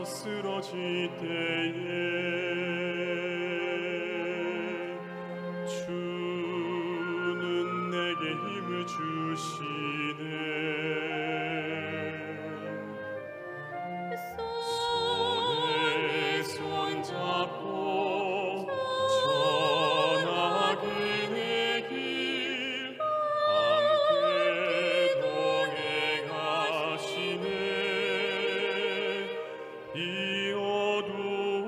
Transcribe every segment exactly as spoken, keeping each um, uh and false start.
쓰러질 때에 주는 내게 힘을 주시네. 손에 손 잡고 전하는 길 함께 동행하시네. 이 어두운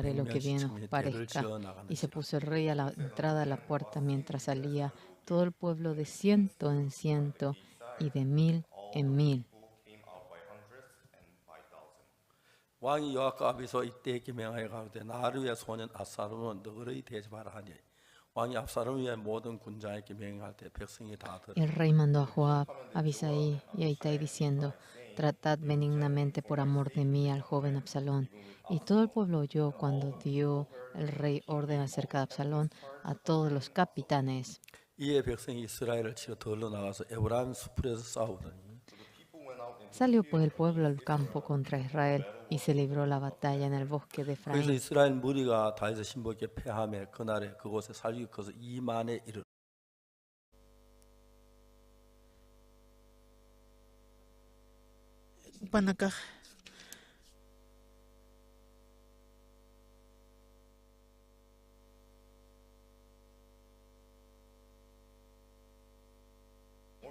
haré lo que bien os parezca. Y se puso el rey a la entrada de la puerta mientras salía todo el pueblo de ciento en ciento y de mil en mil. 왕이 요압과 아비사와 이떼에게 맹하여 가로되, 나를 위하여 소년 압살롬을 너희를 대접하라 하니, 왕이 압살롬을 위하여 모든 군장에게 맹할 때, 백성이 다 들으. El rey mandó a Joab, a Abisai y a Itai diciendo: "Tratad benignamente por amor de mí al joven Absalón". Y todo el pueblo oyó cuando dio el rey orden acerca de Absalón a todos los capitanes. 이에 백성이 이스라엘을 치러 들러 나가서 에브라임 수풀에서 싸우더니. Salió pues el pueblo al campo contra Israel, y se libró la batalla en el bosque de Efraín. 그래서 이스라엘 무리가 다윗의 신복에게 패하며, 그날에 그곳에 살육이 커서 이만에 이르. Jupanakax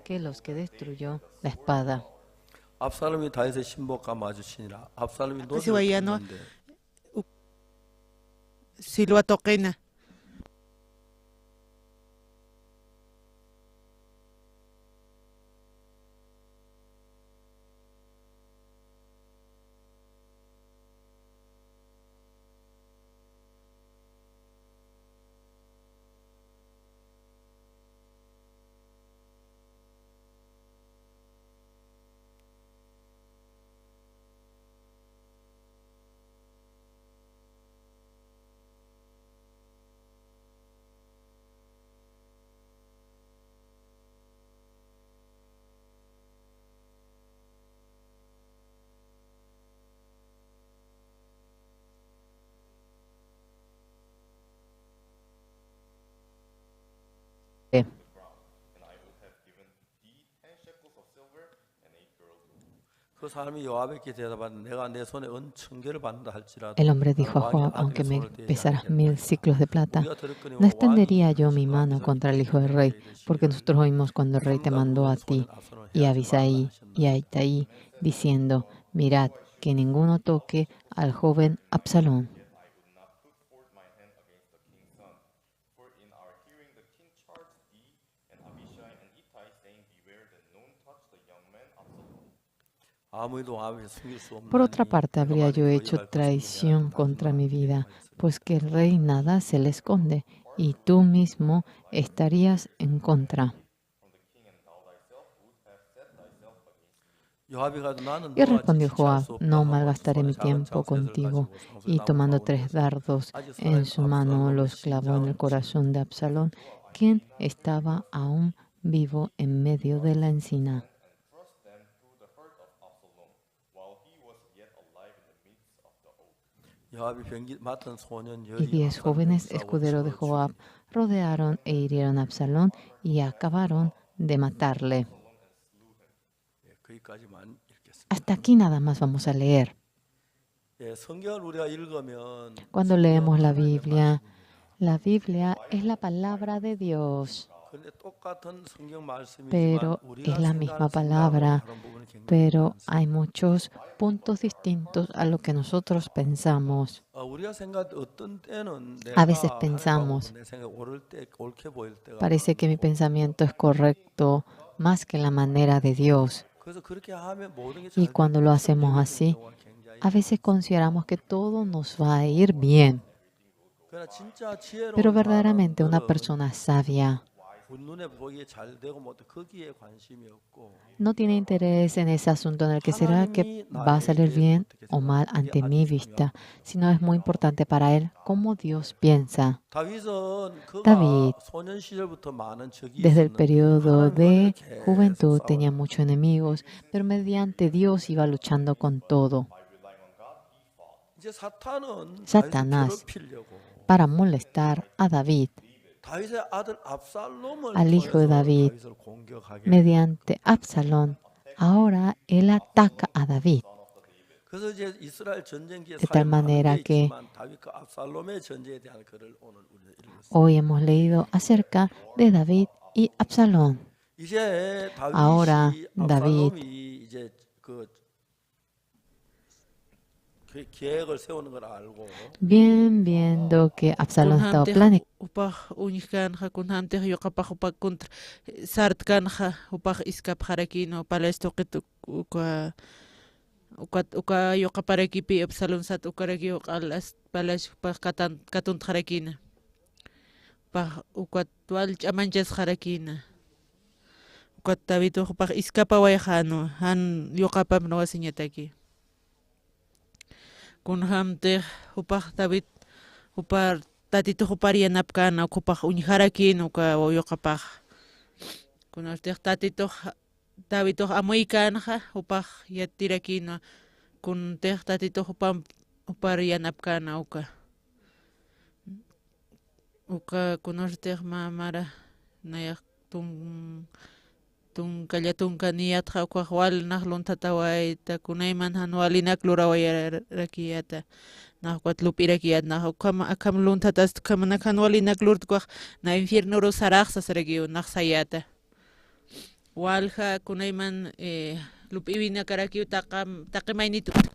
que los que destruyó la espada. 압살롬이 다윗의 신복과 마주치니라. 압살롬이 Aka siwa yänwa, uk silwa tuqina. 그 사람이 요압에게 대답하되, 내가 내 손에 은 천 개를 받는다 할지라도, El hombre dijo a Joab: "Aunque me pesaras mil siclos de plata, no extendería yo mi mano contra el hijo del rey, porque nosotros oímos cuando el rey te mandó a ti y a Abisai y a Itaí, diciendo: 'Mirad que ninguno toque al joven Absalón'". Por otra parte, habría yo hecho traición contra mi vida, pues que el rey nada se le esconde, y tú mismo estarías en contra. Y respondió Joab: "No malgastaré mi tiempo contigo". Y tomando tres dardos en su mano, los clavó en el corazón de Absalón, quien estaba aún vivo en medio de la encina. Y diez jóvenes escuderos de Joab rodearon e hirieron a Absalón y acabaron de matarle. Hasta aquí nada más vamos a leer. Cuando leemos la Biblia, la Biblia es la palabra de Dios, pero es la misma palabra, pero hay muchos puntos distintos a lo que nosotros pensamos. A veces pensamos, parece que mi pensamiento es correcto más que la manera de Dios. Y cuando lo hacemos así, a veces consideramos que todo nos va a ir bien. Pero verdaderamente una persona sabia no tiene interés en ese asunto en el que será que va a salir bien o mal ante mi vista, sino es muy importante para él cómo Dios piensa. David, desde el periodo de juventud, tenía muchos enemigos, pero mediante Dios iba luchando con todo. Satanás, para molestar a David, al hijo de David, mediante Absalón, ahora él ataca a David. De tal manera que hoy hemos leído acerca de David y Absalón. Ahora David, bien viendo que Absalón estaba planeando, upax uñjkänxa, kunjämtix yuqapax upa contra, eh, sartkanxa, upax iskapxarakïnwa, palacio tuqit uk-, uka, uka, uka yuqaparakipi Absalón sat ukarakiw q'al as palacio upax katan-, katuntxarakïna. Upax ukat wal ch'amanchasxarakïna. Ukat Davidux jupax iskapawayxänwa, jan yuqapamp nuwasiñataki. Kunjämtix jupax David, jupar Tatitux jupar yanapkäna, uk jupax uñjarakïna uka yuqapax. Kunartix Tatitux, Davidux amuykänxa, jupax yatirakïna, kuntix Tatitux jupamp, jupar yanapkäna uka. Uka kunartix mä mara nayax tun-, tunka, tunka niyatxa ukax wal nax lunthatawayta, kunayman jan walinak lurawayarakiyäta, nax ukat lup'irakiyäta, nax ukham, akham lunthatast ukhamanak jan walinak lurtwa ukax na infiernoru sarax sasarakiw nax sayäta. Walja kunayman, eh, lup'iwinakarakiw taqi, taqi maynit ut-,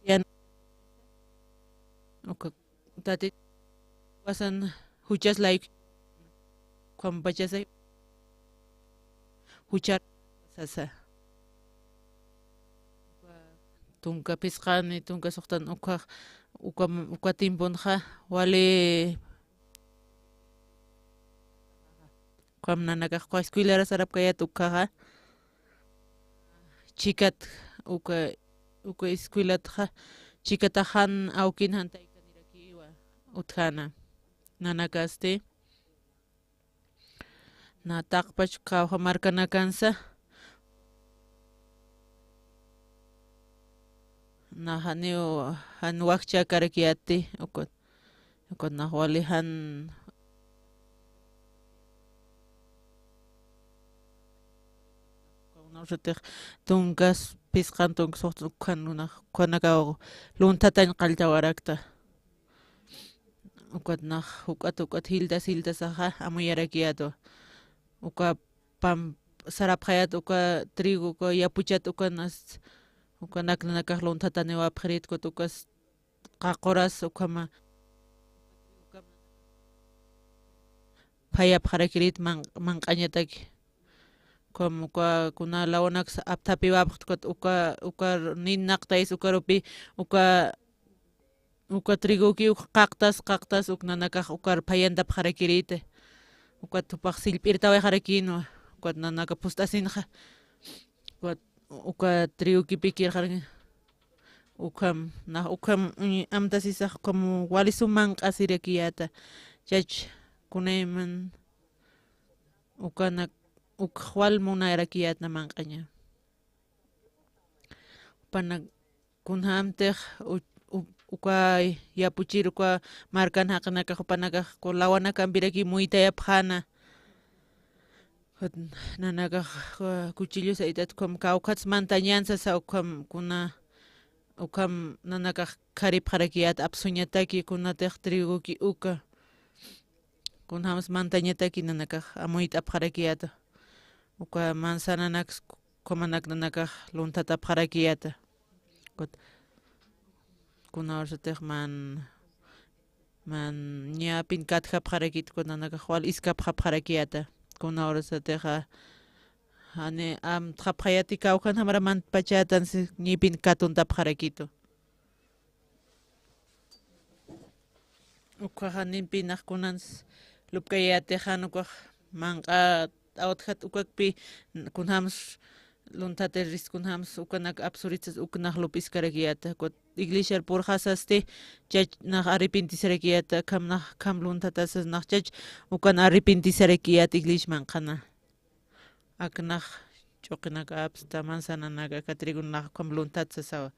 yan, uka, Tatit, wasan juchas layku, ukham pachasay, juchar sasa. Tunka phisqani, tunka suxtan ukhax, uka, uka timpunxa, wali, ukham nanakax, uka escuelara sarapkayät ukhaxa, chikat, uka, uka escuelatxa, chikatax jan awkin jan taykanirakiwa utjäna, nanakasti. Na taqpach kawja markanakansa. Na janiw jan wakchakarakiyäti, ukat, ukat nax wali jan, ukat nax utix tunkas phisqan tunka suxtan ukhan nax, ukhanakaw lunthatañ qalltawarakta. Ukat nax, ukat, ukat jiltas, jiltasaxa amuyarakiyätwa. Uka pam, sarapxayät uka trigo, uka yapuchat, ukanas, ukanak nanakax lunthataniw apxirit, ukat ukas qaquras, ukhama, phayapxarakirit man-, manq'añataki. Ukham uka kuna lawanaks apthapiwapxt, ukat uka, uka ninaqtaysa ukarupi, uka, uka trigoki uk qaqtas, qaqtas, uk nanakax ukar phayantapxarakirïta. Ukat jupax sillp'irtawayxarakïnwa, ukat nanaka phust'asinxa. Ukat uka trigoki pikirxarakïna. Ukham, nax ukham, uñ-, amtasisax ukham wali sum manq'asirakiyäta. Chach kunayman ukanak, ukx wal munarakiyätna manq'aña. Jupanak kunjämtix u-, u-, uka yapuchir uka markan jaqinakax jupanakax ku lawanakampiraki muytayapxäna. Jut nanakax, uh, cuchillo sayt'at ukham kawkhats mantañan sasa ukham kuna, ukham nanakax kharipxarakiyät apsuñataki kunatix triguki uka. Kunjämsa mantañataki nanakax amuyt'apxarakiyäta. Uka manzananak, ukhamanak nanakax lunthatapxarakiyäta. Kut-, kuna urasatix man, man ñapin katjapxarakit, kut nanakax wal iskapxapxarakiyäta. Kuna urasatixa, jani amtxapxayäti kawkhanjamara mantpachätan si ñipin katuntapxarakitu. Ukhax janimpi nax kunans lupkayätix jan ukax manq'a t'awtjat ukakpi kunjams lunthatir ris kunjams ukanak apsuritsas uknax lup'iskarakiyäta. Kut iglesiar purxasasti chach nax arrepentisarakiyäta, kham nax kham lunthatasas nax chach ukan arrepentisarakiyät iglesia manqhana. Aknax ch'uqinakapsta manzananak aka trigonax ukham lunthat sasawa.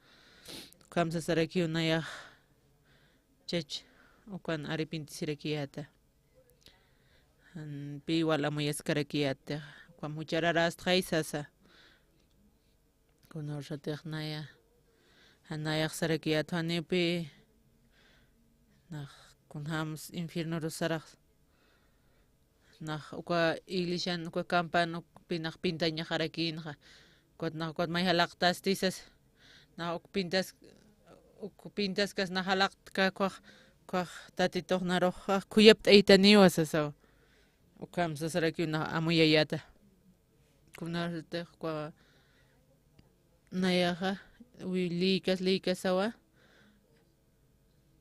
Ukham sasarakiw nayax chach ukan arrepentisirakiyäta. Jan pï wal amuyaskarakiyäta. Ukham juchararästxay sasa. Kuna urasatix naya, jan nayax sarakiyät janiw pï nax kunjams infiernoru sarax. Nax uka iglesian uka campan ukpi nax pintañaxarakïnxa. Ukat nax ukat may jalaqtasti sas. Nax uk pintas, uk pintaskas nax jalaqtka ukax, ukax Tatitux naruxa khuyapt'aytaniwa sasawa. Ukham sasarakiw nax amuyayäta. Kunasatix uka nayaxa, wi-, lïkas, lïkasawa.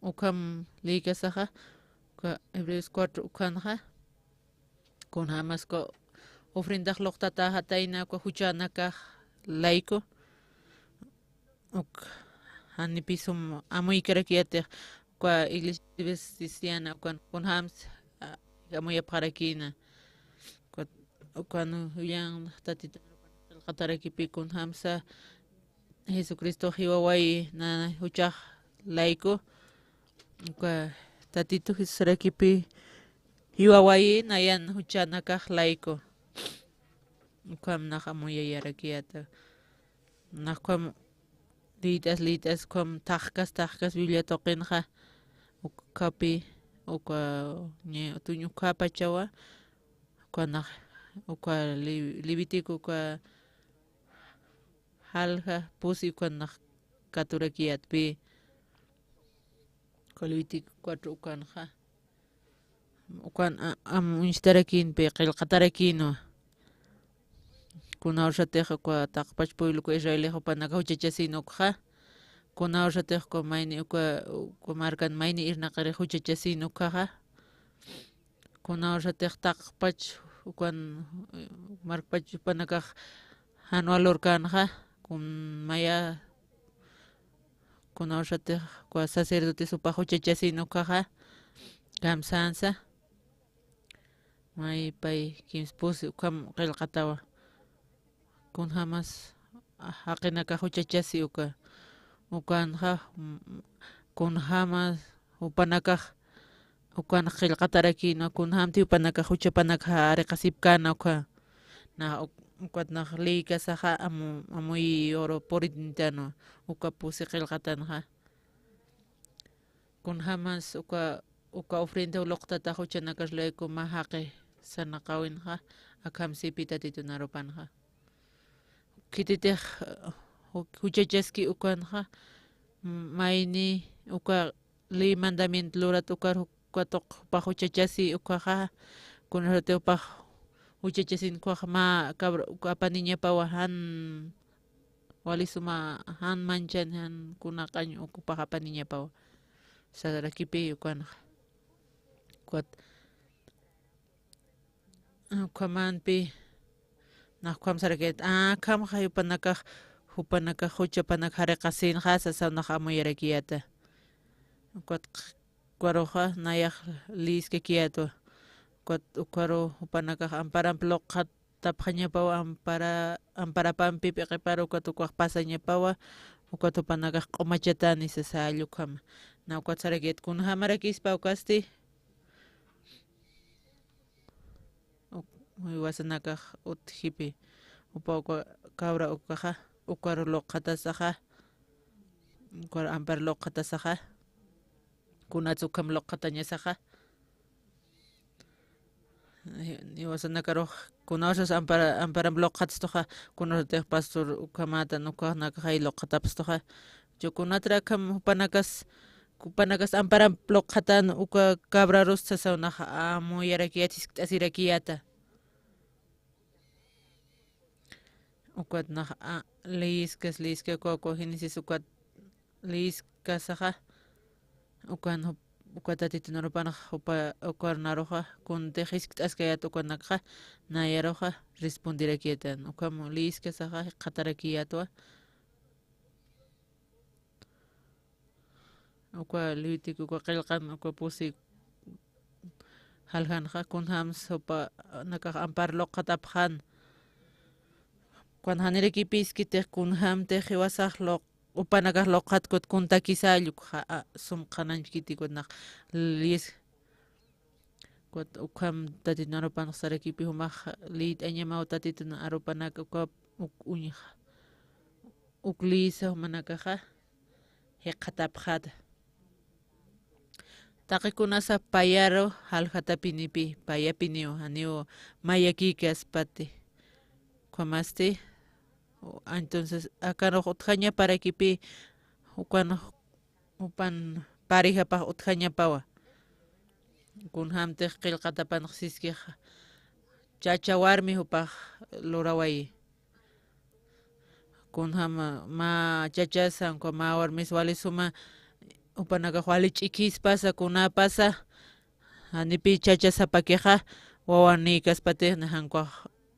Ukham lïkasaxa, uka Hebreos cuatro ukhanxa, kunjämas uka ofrendax luqtatäxatayna uka juchänakax layku, uk, janipï sum amuykarakiyätix, uka iglesia adventista ukan kunjämsa, a, amuyapxarakïna. Ukat, ukan uñan Tatitun qillqatarakipï kunjämsa Jesucristo jiwawayi na juchax layku. Uka Tatitu Jesusarakipï jiwawayi nayan juchanakax layku. Ukham nax amuyayarakiyäta. Nax ukham liyt'as, liyt'as ukham thaxkas, thaxkas Biblia tuqinxa. Ukapï, uka, ña, tuñ ukhapachawa. Uka nax, uka Li-, Levítico uka jalja pusi ukan nax katurakiyätpï. Uka Levítico cuatro ukanxa. Ukan a-, am uñstarakïnpï qillqatarakïnwa. Kuna urasatix uka taqpach pueblo uka Israelix jupanakax juchachasin ukxa. Kuna urasatix uka mayni uka, uka markan mayni irnaqirix juchachasin ukxaxa. Kuna urasatix taqpach ukan, eh, markpach jupanakax jan valorkänxa, kun maya, kuna urasatix uka sacerdotes jupax juchachasin ukxaxa, kamsänsa, may pay kimspusi ukham qillqatawa. Kunjämas jaqinakax juchachasi uka. Ukanxa, mm, kunjämas jupanakax ukan qillqatarakïnwa, kunjämti jupanakax juchapanakxa ariqasipkäna uka. Nax uk-, ukat nax lïkasaxa amu-, amuy oro purintanwa, uka pusi qillqatanxa. Kunjämas uka, uka ofrendaw luqtatax juchanakar layku mä jaqi sarnaqäwinxa, akham sipi Tatitun arupanxa. Khititix, uh, ju-, juchachaski ukanxa, m-, mayni uka ley mandamiento lurat ukar uka tuq jupax juchachasi ukxaxa, kunasatix jupax juchachasin ukxax mä cabra, uka apaniñapawa jan wali suma jan manchan jan kuna q'añ uk jupax apaniñapawa. Sarakipï ukanxa. Ukat, ukhamanpï, nax ukham sarakiyät, a, akhamxa jupanakax, jupanakax juchapanak jariqasinxa, sasaw nax amuyarakiyäta. Ukat, ukaruxa, nayax lïskakiyätwa. Ukat, ukaru jupanakax amparamp luqxat, tapxañapawa ampara, amparapampi p'iqiparu ukat ukax pasañapawa, Ukat jupanakax q'umachatani sasa jall ukhama. Na ukat sarakiyät kunjamarakispa ukasti. Uk-, jiwasanakax utjipi. Jupa uka cabra ukaxa, ukar luqjatasaxa, ukar ampar luqjatasaxa, kunats ukham luqjatañasaxa. Jiwasanakarux, kunawsas ampara-, amparamp luqjatstuxa, kunawsatix pastor ukhamätan, ukanakaxay luqjatapstuxa. Chu kunatrak akham jupanakas, jupanakas amparamp luqjatan uka cabrarus sasaw nax amuyarakiyät, jiskt'asirakiyäta. Ukat nax, a, liyiskas, liyiska uka, uka Génesis ukat liyiskasaxa, ukan jup-, uka Tatitun arupanax jupa, ukar naruxa, kuntix jiskt'askayät ukanakxa, nayaruxa respondirakiyätan. Ukham liyiskasaxa, jikxatarakiyätwa. Uka Levítico, uka qillqan, uka pusi jaljanxa, kunjams jupanakax ampar luqjatapxän. Ukan janirakipïskitix kunjamtix jiwasax luq-, jupanakax luqjat kut kuntakisall, ukxa, a, sum qhanañchkiti kut nax liyis. Ukat ukham Tatitun arupanx sarakipi jumax liyt'añamaw Tatitun arupanak uka uk uñja. Uk liyisa jumanakaxa jikxatapxäta. Taqikunasa payaru jaljatapinipi, payapiniw, janiw mayakïkaspati. Ukhamasti, entonces, akanux utjañaparakipï, ukan jupan parijapax utjañapawa. Kunjamtix qillqatapanx siskixa, chacha warmi jupax lurawayi. Kunjam mä chachasa, uka mä warmis wali suma, jupanakax wali ch'ikhispasa, kunapasa, janipï chacha sapakixa, wawanïkaspatix, jan ukax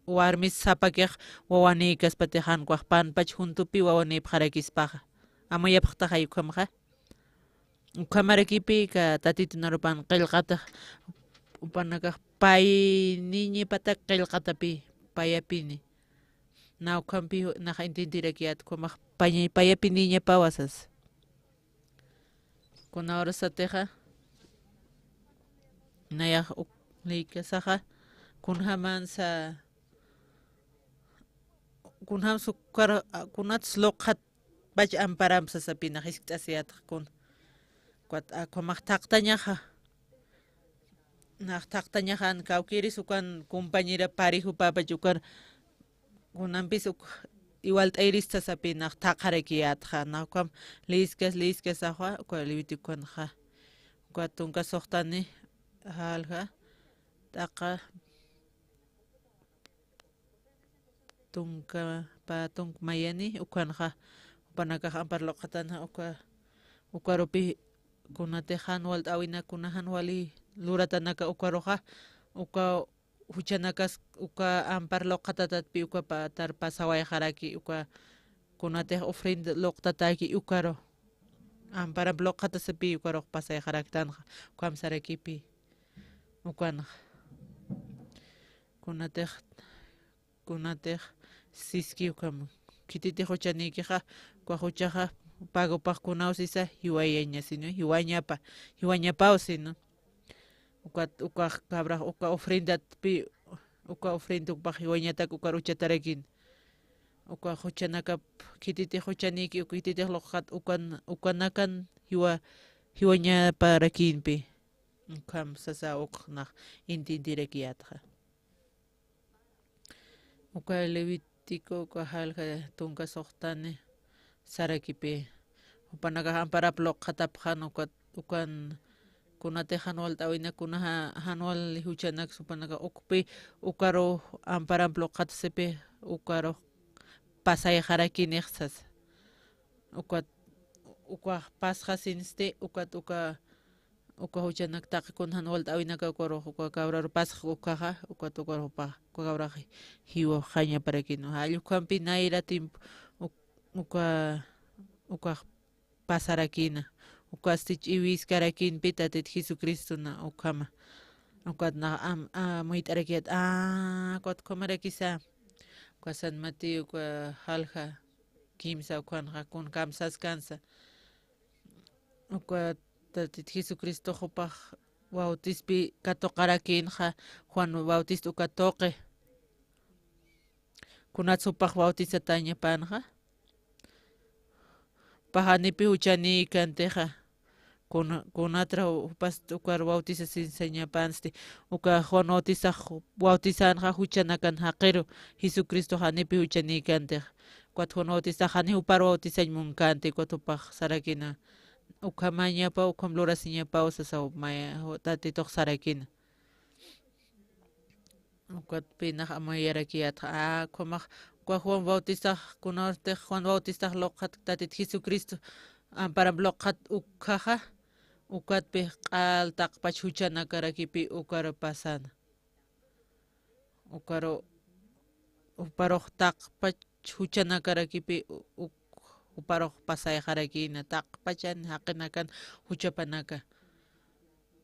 warmis sapakix, wawanïkaspatix, jan ukax panpach juntupï wawanïpxarakispaxa. Amuyapxtaxay ukhamxa. Ukhamarakipi, ka Tatitun arupan qillqatax, jupanakax payniñapatak qillqatapï, payapini. Na ukhampi, nax entiendirakiyät, ukhamax pay-, payapiniñapawa sas. Kuna urasatixa, nayax uk liykasaxa, kunjamansa, kunjams ukar, a, kunats luqjat pach amparamp sasapï nax jiskt'asiyätxa kun. Ukat, a, ukhamax thaqtañaxa. Nax thaqtañaxa, kawkïris ukan compañera pari jupäpach ukar, kunampis uk iwalt'ayirist sasapï nax thaqarakiyätxa. Nax ukham liyiskas, liyiskas saxa, uka Levítico ukanxa. Uka tunka suxtani, jalja, t'aqa, tunka, pä tunka mayani, ukanxa, jupanakax ampar luqjatanxa, uka, ukarupi, kunatix jan walt'äwinak, kuna jan wali luratanaka ukaruxa, uka juchanakas, uka ampar luqjatatatpï, uka patar pasawayxaraki, uka kunatix ofrenda luqtataki, ukaru, amparamp luqjatasipï, ukarux pasayxaraktanxa, ukham sarakipï, ukanxa. Kunatix, kunatix siski ukham, khititix juchanïkixa, uka juchaxa pagopax kunaw sisa, jiwayaña sino, jiwañapa, jiwañapaw sino. Ukat, ukax cabrax, uka ofrendatpï, uka ofrenda ukpax jiwañatak ukar uchatarakïn. Uka juchanakap, khititix juchanïki, uka khititix luqjat, ukan, ukanakan jiwa, jiwañaparakïnpï. Ukham sasa uk nax entiendirakiyätxa. Uka Levítico, uka jalja tunka suxtani sarakipï. Jupanakax amparap luqjatapxän, ukat, ukan kunatix jan walt'äwinak, kuna ja-, jan wali juchanaks jupanakax ukpï, ukaru amparamp luqjatasipï, ukaru pasayxarakïnix sasa. Ukat, ukax pasxasinsti, ukat, uka uka juchanak taqi kun jan walt'äwinaka ukarux uka cabraru pasx ukaxa, ukat ukarux uka cabrax jiwxañaparakïnwa. Jall ukhampi nayra tiempo uk-, uka, ukax pasarakïna. Ukasti ch'iwiskarakïnpï Tatit Jesucristona ukhama. Ukat nax am-, amuyt'arakiyät, a, ukat ukhamarakisa. Uka San Mateo, uka jalja kimsa ukhanxa, kun kamsaskansa. Uka Tatit Jesucristox jupax bautispi katuqarakïnxa, Juan Bautista uka tuqi. Kunats jupax bautisatäñapanxa? Jupax janipi juchanïkantixa. Kuna-, kunatra jupas ukar bautisasisañapansti. Uka Juan Bautistax bautisänxa juchanakan jaqiru, Jesucristox janipi juchanïkantixa. Ukat Juan Bautistax jani jupar bautisañ munkänti, ukat jupax sarakïna. Ukhamañapa, ukham lurasiñapaw sasaw maya, Tatitux sarakïna. Ukatpï nax amuyarakiyätxa, a, ukhamax, uka Juan Bautistax, kunawstix Juan Bautistax luqxat Tatit Jesucristo amparamp luqxat ukkhaxa, ukatpï q'al taqpach juchanakarakipi ukaru pasana. Ukaru, juparux taqpach juchanakarakipi u-, uk-, juparux pasayxarakïna, taqpachan jaqinakan juchapanaka.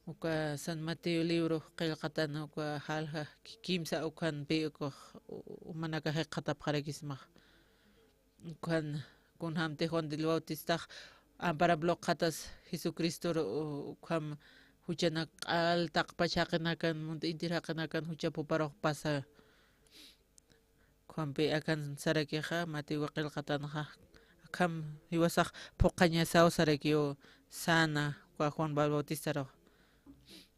Uka San Mateo libro qillqatan uka jalja ki-, kimsa ukhanpi ukax u-, umanaka jikxatapxarakismax. Ukhan kunjamti Juan del Bautistax amparamp luqxatas Jesucristor u-, ukham juchanak q'al taqpach jaqinakan, munt intir jaqinakan juchap juparux pasa. Ukhampi akan sarakixa, Mateo qillqatanxa, akham jiwasax phuqhañasaw sarakiw sana, uka Juan Bautistaruxa.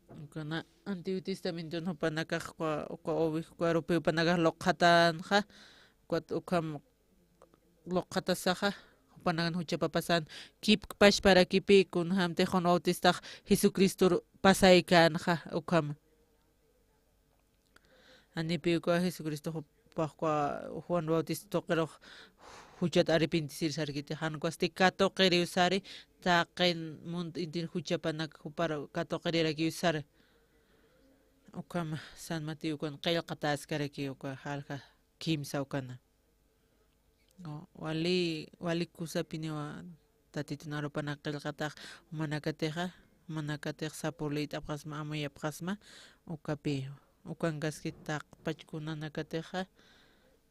Ukana Antiguo Testamenton jupanakax uka, uka oveja, uka arupi jupanakax luqxatanxa, ukat ukham luqxatasaxa, jupanakan juchapapasan, kipkpachparakipi kunjamti Juan Bautistax Jesucristor pasaykänxa, ukham. Janipi uka Jesucristo jupax uka Juan Bautista tuqirux juchat arrepentisir sarkiti, jan ukasti katuqiriw sari, taqin munt intir juchapanak jupar katuqirirakiw sari. Ukham San Mateo ukan qillqatäskaraki uka jalja kimsa ukana. Wali, wali kusapiniwa Tatitun arupanak qillqatax, jumanakatixa, jumanakatix sapurlït'apxasma, amuyapxasma, ukapi, ukankaski taqpach kunanakatixa,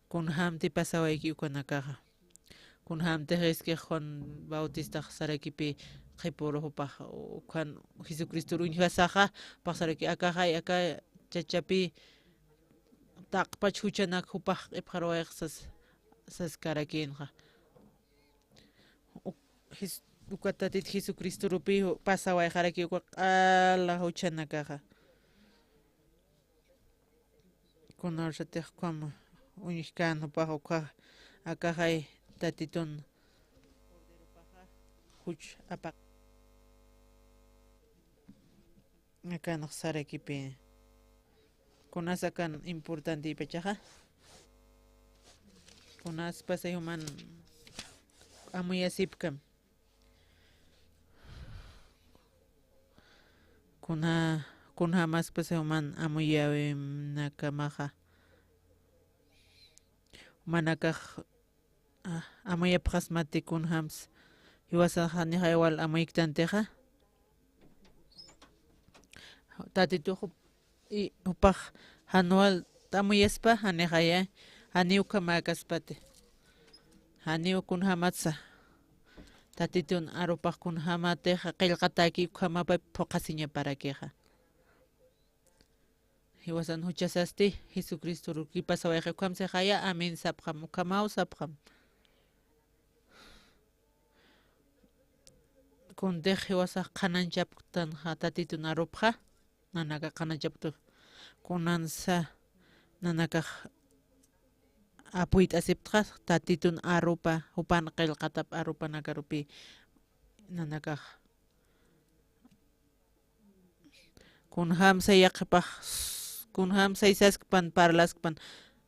kunjamti pasawayki ukanakaxa. Kunjamtix iskix Juan Bautistax sarakipi qhipuru jupax, ukhan Jesucristor uñjasaxa, jupax saraki akaxay, aka chachapi, taqpach juchanak jupax q'ipxaruwayxsas, saskarakïnxa. Uk-, Jes-, uka Tatit Jesucristorupi ju-, pasawayxaraki uka q'ala juchanakaxa. Kunawsatix ukham uñjkän jupax ukxa, akaxay Tatitun juch apaq. Akanx sarakipi. Kunas akan importante ipachaxa. Kunas pasay juman amuyasipkam. Kuna, kunjamas pasay juman amuyawinakamaxa. Jumanakax, a, amuyapxasmati kunjams, jiwasax janixay wal amuyktantixa. Tatitux jup-, i, jupax jan wal amuyaspa, janixaya, janiw ukhamäkaspati. Janiw kunjamatsa. Tatitun arupax kunjamatixa qillqatäki ukhamapï phuqhasiñaparakixa. Jiwasan juchasasti, Jesucristoruki pasawayxi ukhamsixaya, amén sapxam, ukhamaw sapxam. Kuntix jiwasax qhanañchapktanxa Tatitun arupxa, nanaka qhanañchapktu. Kunansa nanakax apuyt'asiptxa Tatitun arupa, jupan qillqatap arupanakarupi nanakax. Kunjamsa yaqhipax, kunjamsa isaskpan, parlaskpan,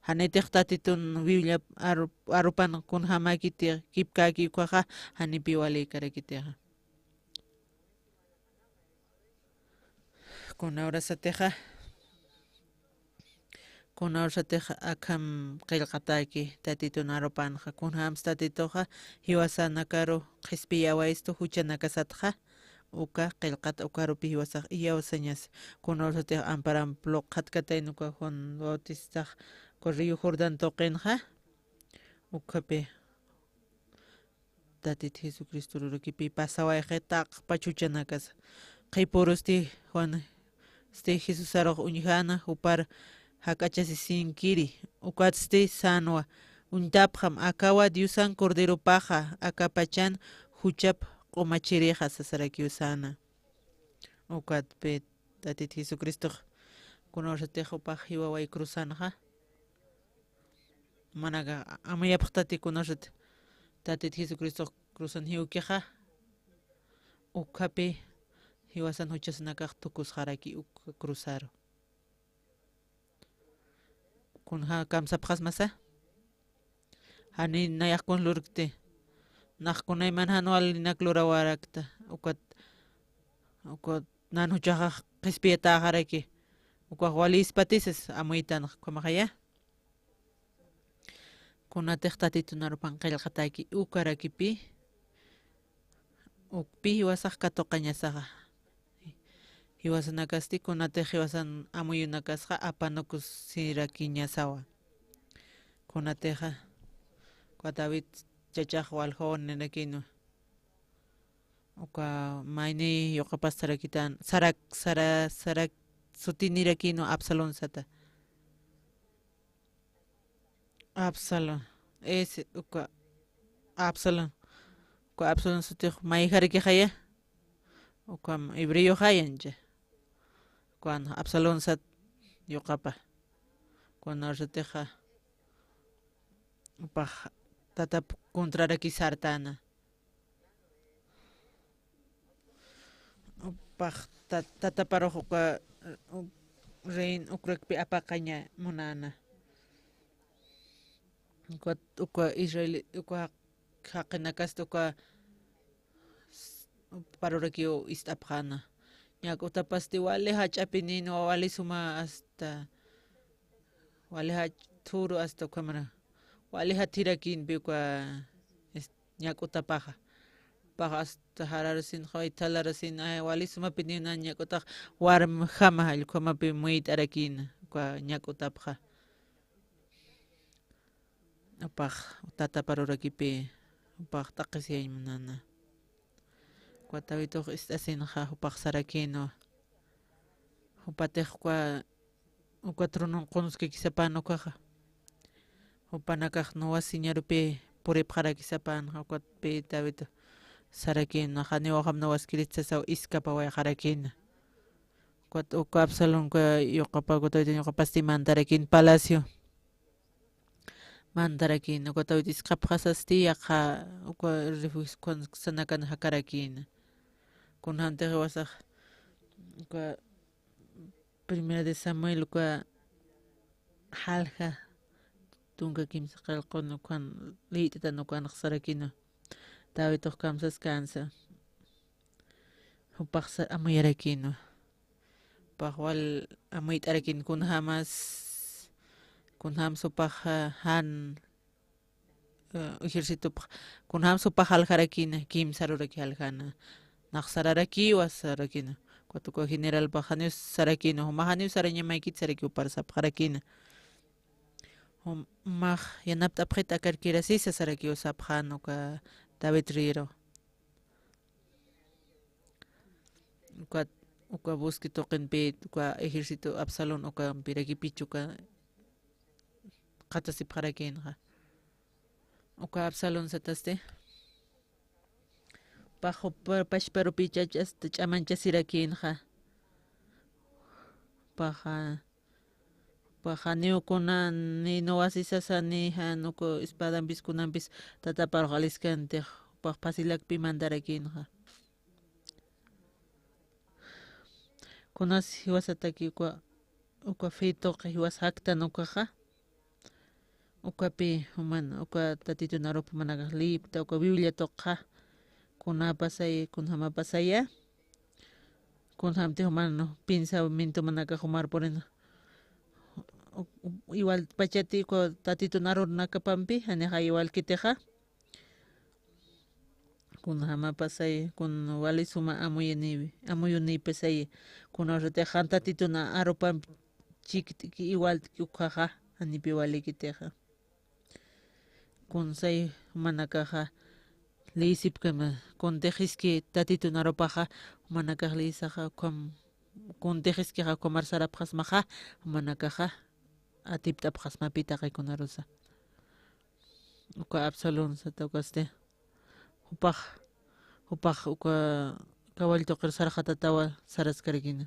janitix Tatitun Bibliap aru-, arupan kunjamäkiti, kipkäki ukhaxa, janipi walïkarakitixa. Kuna urasatixa, kuna urasatix akham qillqatäki Tatitun arupanxa, kunjams Tatituxa jiwasanakaru qhispiyawaystu juchanakasatxa, uka qillqat ukarupi jiwasax iyawsañas. Kuna urasatix amparamp luqxatkatayna uka Juan Bautistax, uka río Jordán tuqinxa, ukhapi. Tatit Jesucristo rurakipi pasawayxi taqpachuchanakasa. Qhipürusti Juan, este, Jesusarux uñjäna, jupar jak'achasisinkiri, ukatsti sänwa, uñtapxam, akawa Diosan Corderopaxa, aka pachan juchap q'umachirixa, sasarakiw säna. Ukatpi Tatit Jesucristox, kunawsatix jupax jiwaway cruzanxa. Manaka amuyapxtati kunawsat Tatit Jesucristox cruzan jiwkixa. Ukhapi jiwasan juchasanakax tukusxaraki uk cruzaru. Kunja kamsapxasmasa. Jani nayax kun lurkti. Nax kunayman jan walinak lurawarakta. Ukat, ukat nan juchaxax qhispiyatäxaraki. Ukax walispatisas amuytan ukhamaxaya. Kunatix Tatitun arupan qillqataki ukarakipi. Ukpi jiwasax katuqañasaxa. Jiwasanakasti kunatix jiwasan amuyunakasxa apanukusirakiñasawa. Kunatixa, uka David chachax waljaw nirakïnwa. Uka mayni yuqapas sarakitan, sarak, sara, sarak sutinirakïnwa Absalón sata. Absalón. Ese, uka Absalón. Uka Absalón sutix mayjarakixaya. Ukam hebreoxayancha. Ukan Absalón sat yuqapa. Kunawsatixa. Upax tatap contraraki sartana. Upax ta-, tataparux uka, u-, rein ukrakpi apaqaña munana. Uka, uka Israel, uka jaq-, jaqinakasti uka s-, parurakiw ist'apxana. Ñak'utapasti wali jach'apinïnwa, wali suma hasta wali jach'a thuru hasta ukhamara. Wali jathirakïnpi uka, es-, ñak'utapaxa. Paxa hasta jararasinxa, ithalarasin, ay, wali sumapinïna ñak'utax warmjama jallkhamapi muyt'arakïna, uka ñak'utapxa. Upax tataparurakipi, upax t'aqhisiyañ munana. Uka Davidux ist'asinxa, upax sarakïnwa. Jupatix uka, uka tronon qunuskakisapän ukaxa. Jupanakax nuwa siñarupi puripxarakisapänxa, ukatpi David sarakïna, janiw jam nuwaskirista sasaw iskapawayxarakïna. Ukat uka Absalón uka yuqapa, uka David yuqapasti mantarakïn palacio. Mantarakïna, uka David iskapxasasti yaqha, uka refugio sanakan jakarakïna. Kunjamtix jiwasax, uka Primera de Samuel, uka jalja tunka kimsa qillqun ukan liyt'atan ukanx sarakïna. Davidux kamsaskänsa. Jupax sa-, amuyarakïna. Jupax wal amuyt'arakïna kunjamas, kunjams jupax, ah, jan, eh, ejércitopx, kunjams jupax aljarakïna, kimsa ruraki aljana. Nax sararakiwa sarakïna. Ukat uka generalpax janiw sarakïna, juma janiw sarañamaykit saraki, jupar sapxarakïna. Jumax yanapt'apxit akarkirasisa sarakiw sapxäna uka David rïru. Uka, uka bosque tuqinpi, uka ejército Absalón, ukampirakipichu uka qhatasipxarakïnxa. Uka Absalón satasti, pax jupa pachparupi ch'ach'asta ch'amanchasirakïnxa. Paxa, paxa janiw kunan ni nuwasisasa ni jan uka espadampis kunampis tataparux aliskantix, pax phasilakpi mantarakïnxa. Kunas jiwasataki uka, uka fe tuqi jiwas jaktan ukaxa. Ukapi juman, uka Tatitun arup jumanakax liyipta, uka Biblia tuqxa. Kunapasay, kunjamapasaya. Kunjamti juman pensamientomanakax jumar purin. U-, u-, igual pachati uka Tatitun arunakapampi, janixa igual kitixa. Kunjamapasay, kun wali suma amuyuniwi, amuyunipasay, kunawsatix jan Tatitun arupampi chikt'ki igualt'ki ukkhaxa, janipi walikitixa. Kunsay jumanakaxa, Lïsipkama, kuntixiski tatitunarupaxa, jumanakax lïsaxa, ukham, kuntixiskixa, ukhamar sarapxasmaxa, jumanakaxa, atipt'apxasmapi taqikunarusa. Uka Absalón sata ukasti, jupax, jupax uka kawall tuqir sarxatatawa saraskarakina.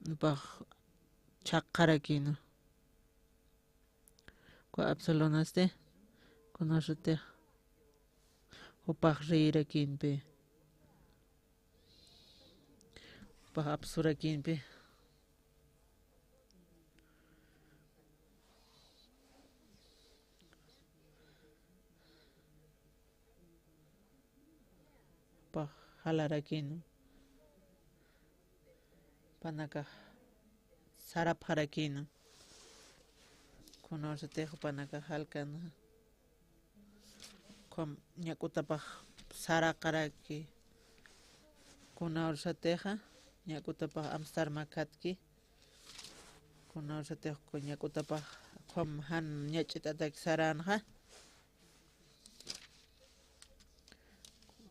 Jupax chhaqarakina. Uka Absalón asti, kunasatix, jupax reyrakimpi, jupax apsurakimpi. Jupax jalarakïna. Jupanakax sarapxarakïna. Kunawsatix jupanakax jalkana. Ukham ñak'utapax saraqaraki. Kunawsatixa ñak'utapax amstar makhatki. Kunawsatix uka ñak'utapax ukham jan ñach'it'atak saränxa.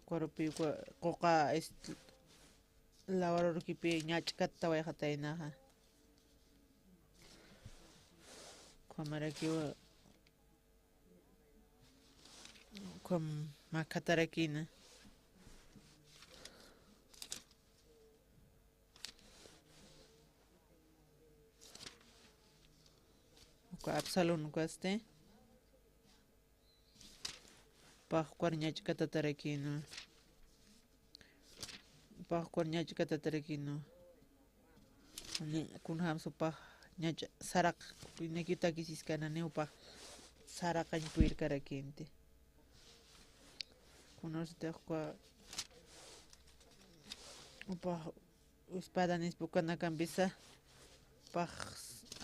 Ukarupi uka quqa, este, lawarurukipi ñach'kattawayxataynaxa. Ukhamarakiwa, ukham makhatarakiña. Uka Absalón ukasti, jupax ukar ñach'katatarakïna. Jupax ukar ñach'katatarakïna. Ni kunjams jupax ñach'a saraq, niki takisiskana, ni jupax saraqañ purirkarakïnti. Kunasatix uka, jupax espada nispa ukanakampisa, jupax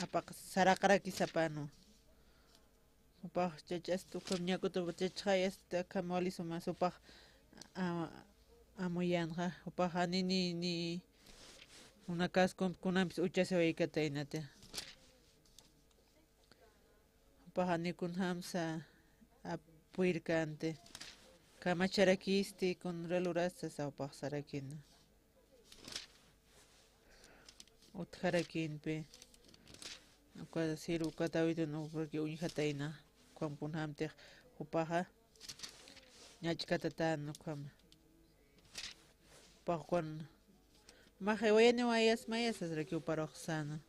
apaq saraqaraki sapanu. Jupax chach'asta ukham ñak'uta chachxayasta akham wali sumas jupax, a-, amuyänxa, jupax jani ni, ni, unakas kun-, kunampis uchasiwaykataynati. Jupax jani kunjamsa apuyirkänti, kamacharakisti, kun relurasta sa jupax sarakïna. Utjarakïnpi, uka sir, uka Davidun ukaraki uñjatayna, ukham kunjamtix jupaxa ñach'katatäna ukhama. Jupax ukan, max jiwayaniwayas mayasasraki juparux säna.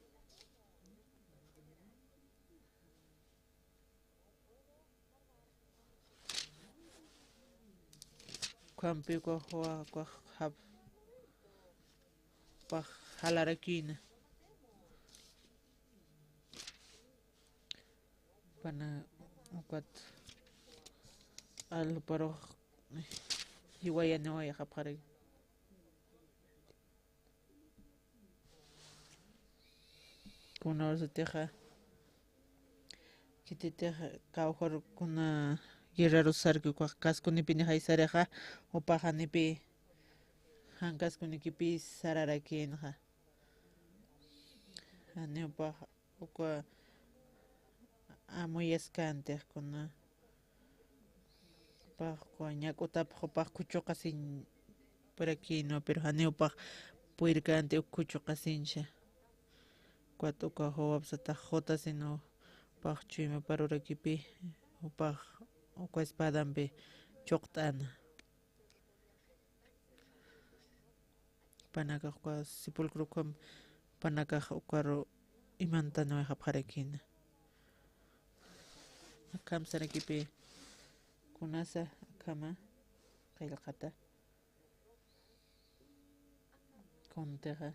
Ukhampi ukax, ukax jap-, jupax jalarakïna. Pana ukat al juparux jiwayaniwayxapxaraki. Kunawsatixa, khititix kawkharukuna guerrerus sarki ukax kaskunipinixay sarixa, jupax janipi, jan kaskunikipi sararakïnxa. Jani jupax uka amuyaskänti kuna. Jupax uka ñak'utap jupax khuchuqasiñ purakïnwa, pero jani jupax purirkänti uk khuchuqasiñsa. Ukat uka Joab satax jutasinwa, jupax chuyma parurakipi, jupax uka espadampi chuqt'ana. Panakax uka sepulcro ukham, panakax ukaru imantanwayxapxarakïna. Akham sarakipi kunasa akhama qillqata. Kuntixa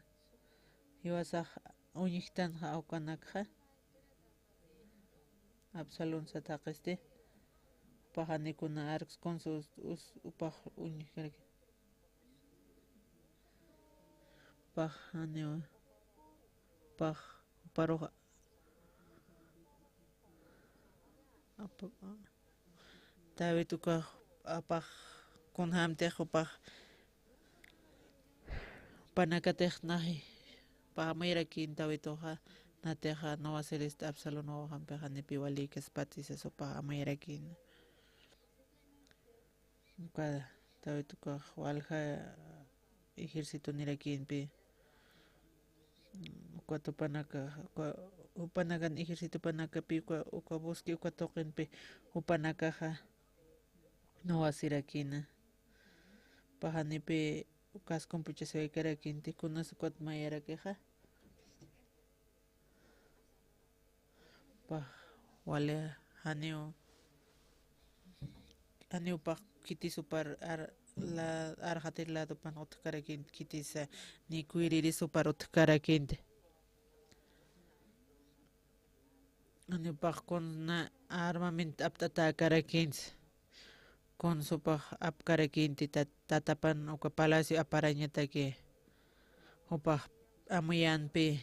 jiwasax uñjtanxa awkanakxa. Absalón sat jaqisti, jupax jani kuna arks kunsa us-, us-, jupax uñjkaraki. Jupax janiwa, jupax, juparux, apa-, David ukax, apax, kunjamtix jupax, panakatix naxi, jupax amuyarakïn David uxa, natixa, no va a ser este Absalón wawajampixa, janipi walïkaspati sas jupax amuyarakïn. Uka David ukax walja ejército nirakïnpi, uka tupanaka, uka, jupanakan ejército panakapi, uka, uka bosque, uka tuqinpi, jupanakaxa nuwasirakïna. Jupax janipi ukas kumpuchasiwaykarakïnti, kunas ukat mayarakixa. Jupax wali janiw, janiw jupax khitis jupar ar-, la-, arxatir ladopan utjkarakïnti, khitisa ni kuyriris jupar utjkarakïnti. Janiw jupax kuna armamento apt'atäkarakïnti. Kuns jupax apkarakïnti tat-, tatapan uka palacio aparañataki. Jupax amuyänpi,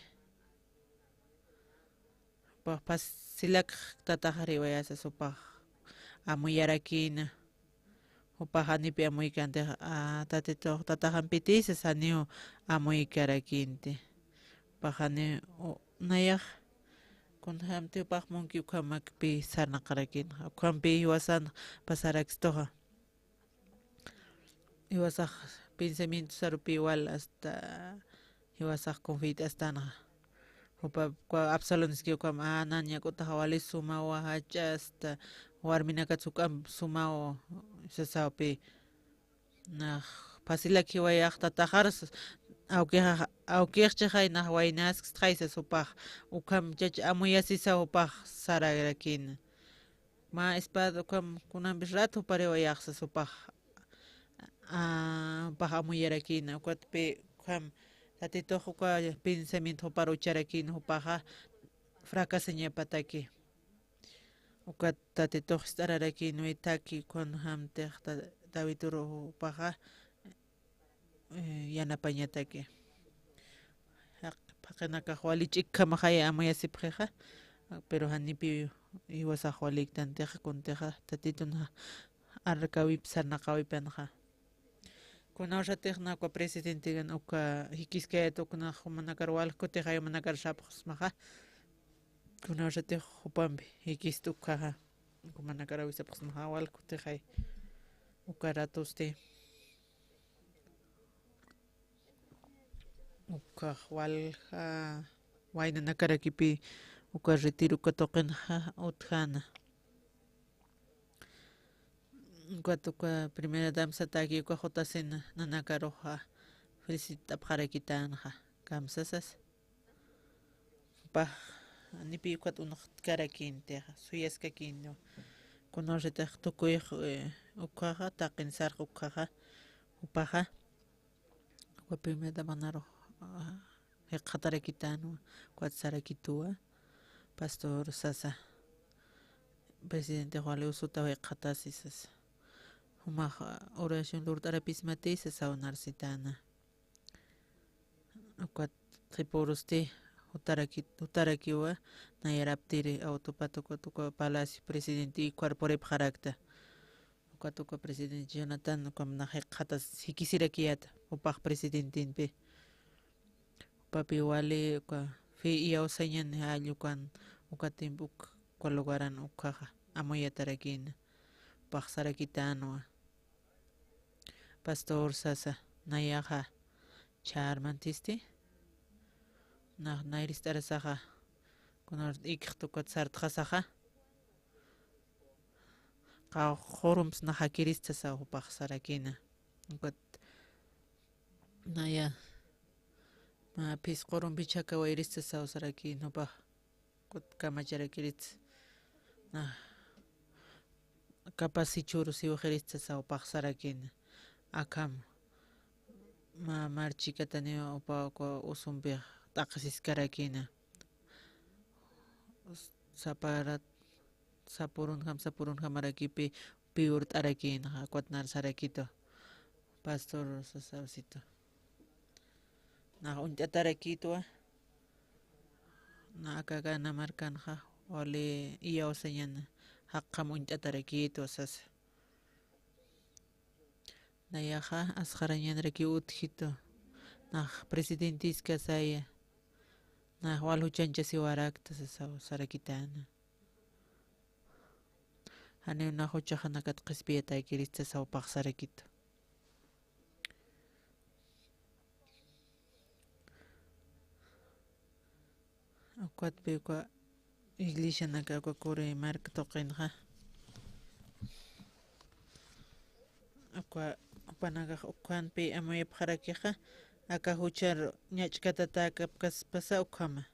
jupax facilak tataxariwayasa jupax amuyarakïna. Jupax janipi amuykänti, a, Tatitux tataxampiti sas janiw amuykarakïnti. Jupax janiw, u, nayax, kunjamti jupax munki ukhamakpi sarnaqarakïna. Ukhampi jiwasan pasarakstuxa. Jiwasax pensamiento sarupi igual hasta jiwasax confit'astanxa. Jupa, kua Absalonski ukham, a, nan ñak'utaxa wali sumaw jach'a, hasta warminakats juk'amp sumaw sasawpi. Nax facilak jiwayax tataxar, awkixa, awkixchixay nax waynasktxay sas jupax. Ukham chach amuyasisaw jupax sararakïna. Mä espada ukham kunampis rat jupariwayax sas jupax, a, jupax amuyarakïna. Ukatpi ukham Tatitux uka pensamiento jupar ucharakïna, jupaxa fracasañapataki. Ukat Tatitux ist'ararakïnwa, thakhi kunjamtix ta-, David uru jupaxa, eh, yanapañataki. Jaq-, phaqinakax wali ch'ikkhamaxay amuyasipxixa, pero janipi jiwasax waliktantixa, kuntixa Tatitun ja-, arkäwip sarnaqäwipanxa. Kunawsatix nawa presidentekan uka jikiskayät uknax jumanakar walj kutixay jumanakar sapxsmaxa. Kunawsatix jupampi jikist ukhaxa. Jumanakar awisapxsmaxa walj kutixay. Uka ratusti. Ukax walja waynanakarakipi uka retiro uka tuqinxa utjäna. Ukat uka primera dama sataki uka jutasina nanakaruxa felicitapxarakitänxa, kamsasas. Jupax janipi ukat uñt'arakïntixa, suyaskakïnwa. Kunawsatix tukuyx, eh, ukhaxa, taqin sarx ukhaxa, jupaxa. Uka primera damanarux, ah, jikxatarakitänwa, ukat sarakituwa, pastor sasa. Presidente Juan León sutaw jikxatasi sasa. Jumax, ah, oración lurt'arapismati sasaw narsitäna. Ukat qhipurusti jutaraki-, jutarakiwa, nayaraptiri autopata ukat uka palacio presidente y cuerpo ripxarakta. Ukat uka presidente Jonathan ukham nax jikxatas jikisirakiyäta, jupax presidentenpi. Jupapi wali uka fe iyawsañan jall ukan, uka tiempo uk-, uka lugaran ukhaxa amuyatarakïna. Jupax sarakitänwa. Pastor sasa, nayaxa ch'armantisti. Nax nayrist'arasaxa, kunar ikxt ukat sartxasaxa. Qawqhurumps nax jakirist sasaw jupax sarakïna. Ukat naya, mä phisqurumpi chhakawayrist sasaw sarakïna jupax. Ukat kamacharakirist. Nax capaz jichhürusiwxirist sasaw jupax sarakïna. Akham mä marchikataniw jupa uka usumpix t'aqhisiskarakïna. Saparat, sapurunjam, sapurunjamarakipi piwurt'arakïna, ukat nar sarakitu. Pastor sasawsitu. Nax uñt'atarakïtwa. Na aka Gana markanxa, wali iyawsañan, jaqjam uñt'atarakïtwa sasa. Nayaxa asxarañanrakiw utjitu. Nax presidentiskasaya. Nax wal juchañchasiwarakta sasaw sarakitäna. Janiw nax juchaxanakat qhispiyatäkirista sawphaxsarakitu. Ukatpi uka iglesianaka uka Curi mark tuqinxa. Uka, jupanakax ukhampi amuyapxarakixa, aka juchar ñach'katatäkapkaspasa ukhama.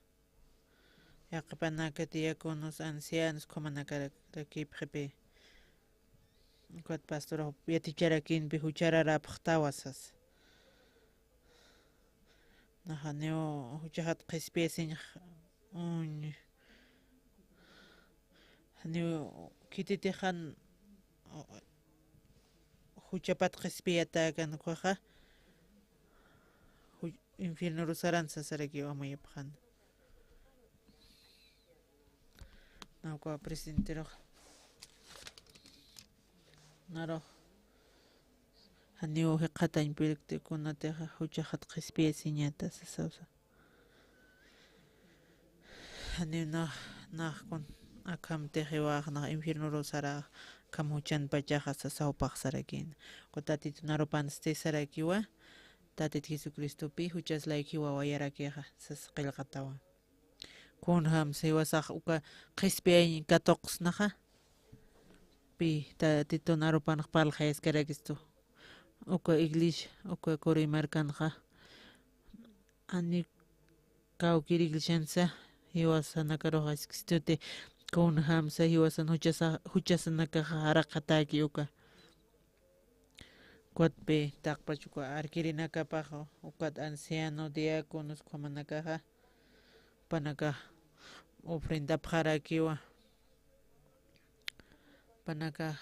Yaqhipanaka diáconos, ancianos, ukhamanakarapxipï. Ukat pastor yaticharakïnpi juchararäpxtawa sasa. Naxa janiw juchaxat qhispiyasiñax, uñ, janiw khititix jan juchapat qhispiyatäkan ukhaxa, ju-, infiernoru saran sasarakiw amuyapxäna. Naxa uka presidenterux, narux, janiw jikxatañ pirkti kunatixa juchaxat qhispiyasiñata sasawsa. Janiw nax, nax kun, akhamtix jiwax nax infiernoru sarax, akham juchanpachaxa sasa sawphaxsarakïna. Uka Tatitun arupansti sarakiwa, Tatit Jesucristopi juchas layku jiwawayarakixa sasa qillqatawa. Kunjamsa jiwasax uka qhispiyañ katuqsnaxa, pï Tatitun arupanx parlxayaskarakistu. Uka iglesia, uka Curi markanxa, janiw kawkïr iglesiansa, jiwasanakarux askistuti, kunjamsa jiwasan juchasa-, juchasanakaxa jaraqatäki uka. Ukatpi taqpach uka arkirinakapax, ukat anciano, diáconos, ukhamanakaxa, jupanakax ofrendapxarakiwa. Jupanakax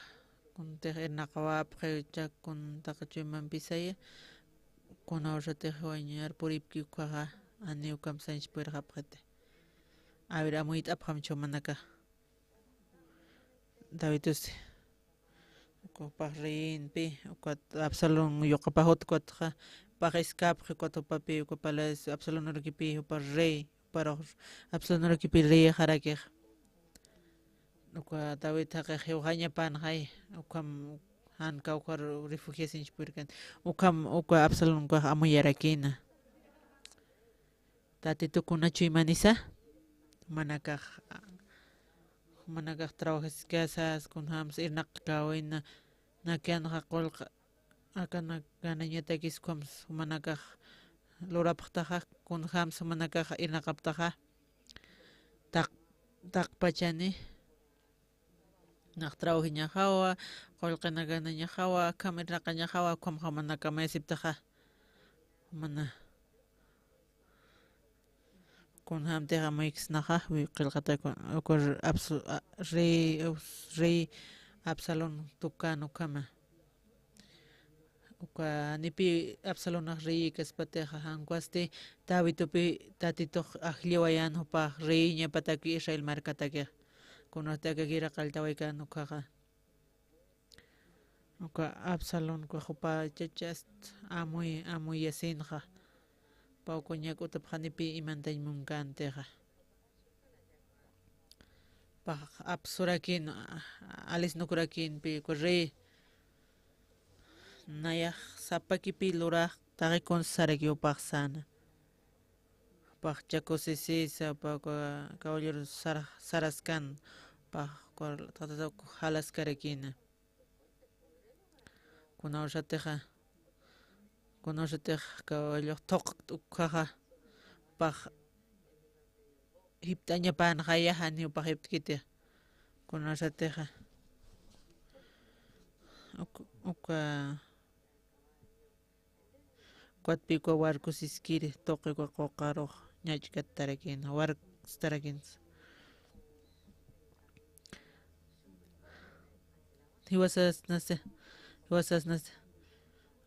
kuntix irnaqawapxi, chak kun taqi chuymampisaya, kunawsatix wañar puripki ukhaxa, janiw kamsañs purxapxiti. A ver, amuyt'apxam chumanakax. Davidus, uka jupax reyinpi, ukat Absalón yuqapaxut, ukatxa, jupax escapxi, ukat jupapi, uka palacio Absalón urakipï jupa rey, juparux Absalón urakipï reyxarakix. Uka David jaqix jiwxañapanxay, ukham jan kawkhar refugiasiñs purkan, ukham, uka Absalón ukax amuyarakïna. Tatitu kuna chuymanisa, jumanakax, jumanakax trabajaskasas, kunjams irnaqkawina, nakianxa qullq, akanak ganañatakis ukhams jumanakax lurapxtaxa, kunjams jumanakax irnaqaptaxa, taq-, taqpachani, nax trabajañaxawa, qullqinakanañaxawa, akham irnaqañaxawa, ukham jumanakax amayasiptaxa. Jumana. Kunjamtix amuyksnaxa, wi-, qillqata kun-, uka Abs-, a-, rey, Abs-, rey Absalón tukan ukhama. Uka janipï Absalónax reyïkaspatixa, jan ukwasti Davitupi Tatitux ajlliwayan jupax reyïñapataki Israel markatakix. Kunasti aka guerra qalltawaykan ukhaxa. Uka Absalón uka jupa chachast amuy, amuyasinxa. Pä uka ñak'utap janipï imantañ munkantixa. Pax apsurakïn, a-, alisnukurakïnpï uka rey. Nayax sapakipï lurax taqi kuns sarakiw pax säna. Pax chakusisisa, pax uka caballero sara-, saraskan, pax uka taqtata uk jalaskarakïna. Kunawsatixa, kunawsatix caballox thuqkt ukhaxa, pax jipt'añapänxaya, janiw pax jipt'kiti. Kunawsatixa, uk-, uka Ukatpï uka warku siskiri, tuqi uka quqarux ñach'katarakïna, warkstarakïna. Jiwasasnasi, jiwasasnasi,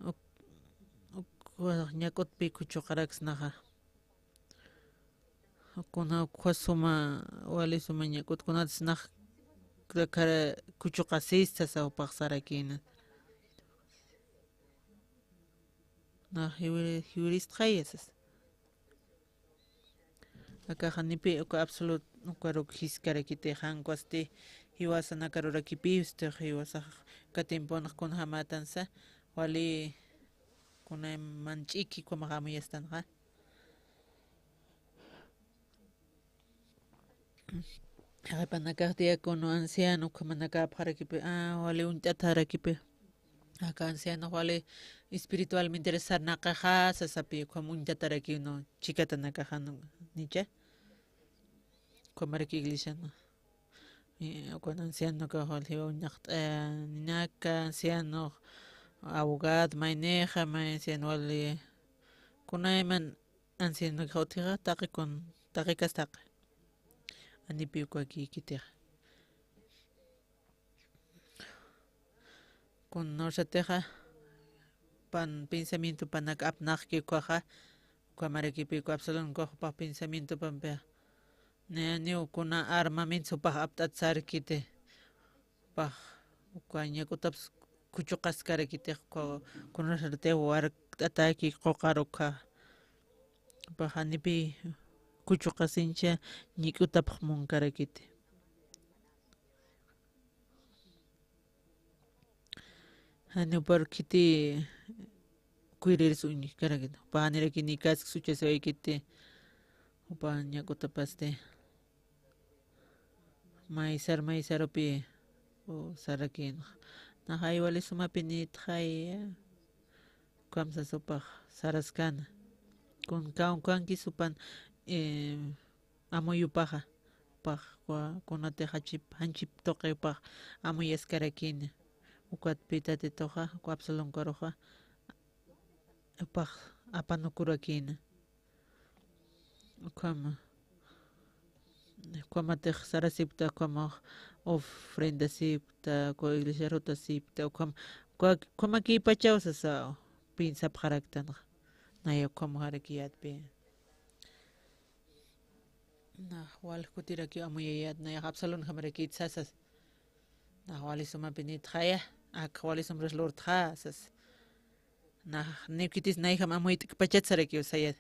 uk-, uk-, ñak'utpï khuchuqaraksnaxa. Kuna ukhas suma, wali suma ñak'ut, kunatsa nax khuchuqasista sasaw paxsarakïna. Nax jiwiri-, jiwiristxaya sasa. Akaxa janipï uka Absalón ukaruk jiskarakiti, jan ukhasti jiwasanakarurakipï, usti jiwasax katimpunx kunjämätansa, wali kunayman ch'iki ukhamax amuyastanxa. Qhipanakax diácono anciano ukhamanakäpxarakipï, a, wali uñt'atxarakipï. Aka ancianox wali espiritualmente sarnaqaxa sasapï, ukham uñtatarakiw, no, chikatanakaxa, no, nicha. Ukhamaraki iglesian, eh, ukan ancianokax wali jiwa uñaqt'aninaka, ancianox, abogado, maynixa, may anciano wali, kunayman ancianokax utjixa, taqi kun, taqi kas taqi. Janipï uka kikitixa. Kunasatixa, pan pensamientopanak apnaqki ukaxa, ukhamarakipï uka Absalonkax jupax pensamientopampixa. Nayaniw kuna armamento jupax apt'at sarkiti. Jupax uka ñak'utaps khuchuqaskarakitix, uka kunasatix warkt'atäki quqar ukha. Jupax janipï khuchuqasincha, ñak'utapx munkarakiti. Janiw pur khiti kuyriris uñjkarakiti. Jupa janirakiw nikask suchasiwaykiti. Jupa ñak'utapasti. Maysar, maysarupi, o, sarakïnxa. Nax ay wali sumapinïtxaya. Ukham sas jupax saraskana. Kun kaw, kankis jupan, eh, amuyupaxa, jupax, wa, kunatix jachip, janchip tuqi jupax amuyaskarakïna. Ukatpï Tatituxa, uka Absalonkaruxa, jupax apanukurakïna. Ukhama, ukhamatix sarasipkta, ukhamax ofrendasipkta, uka iglesiar jutasipkta, ukham, uka, ukhamakïpachaw sasa piensapxaraktanxa. Naya ukhamxarakiyätpï. Nax wal kutirakiw amuyayät, nayax Absalonjamarakït sasas. Nax wali sumapinïtxaya, ak wali sumras lurtxa sas. Nax niw khitis nayjam amuyt'kpachat sarakiw sayät.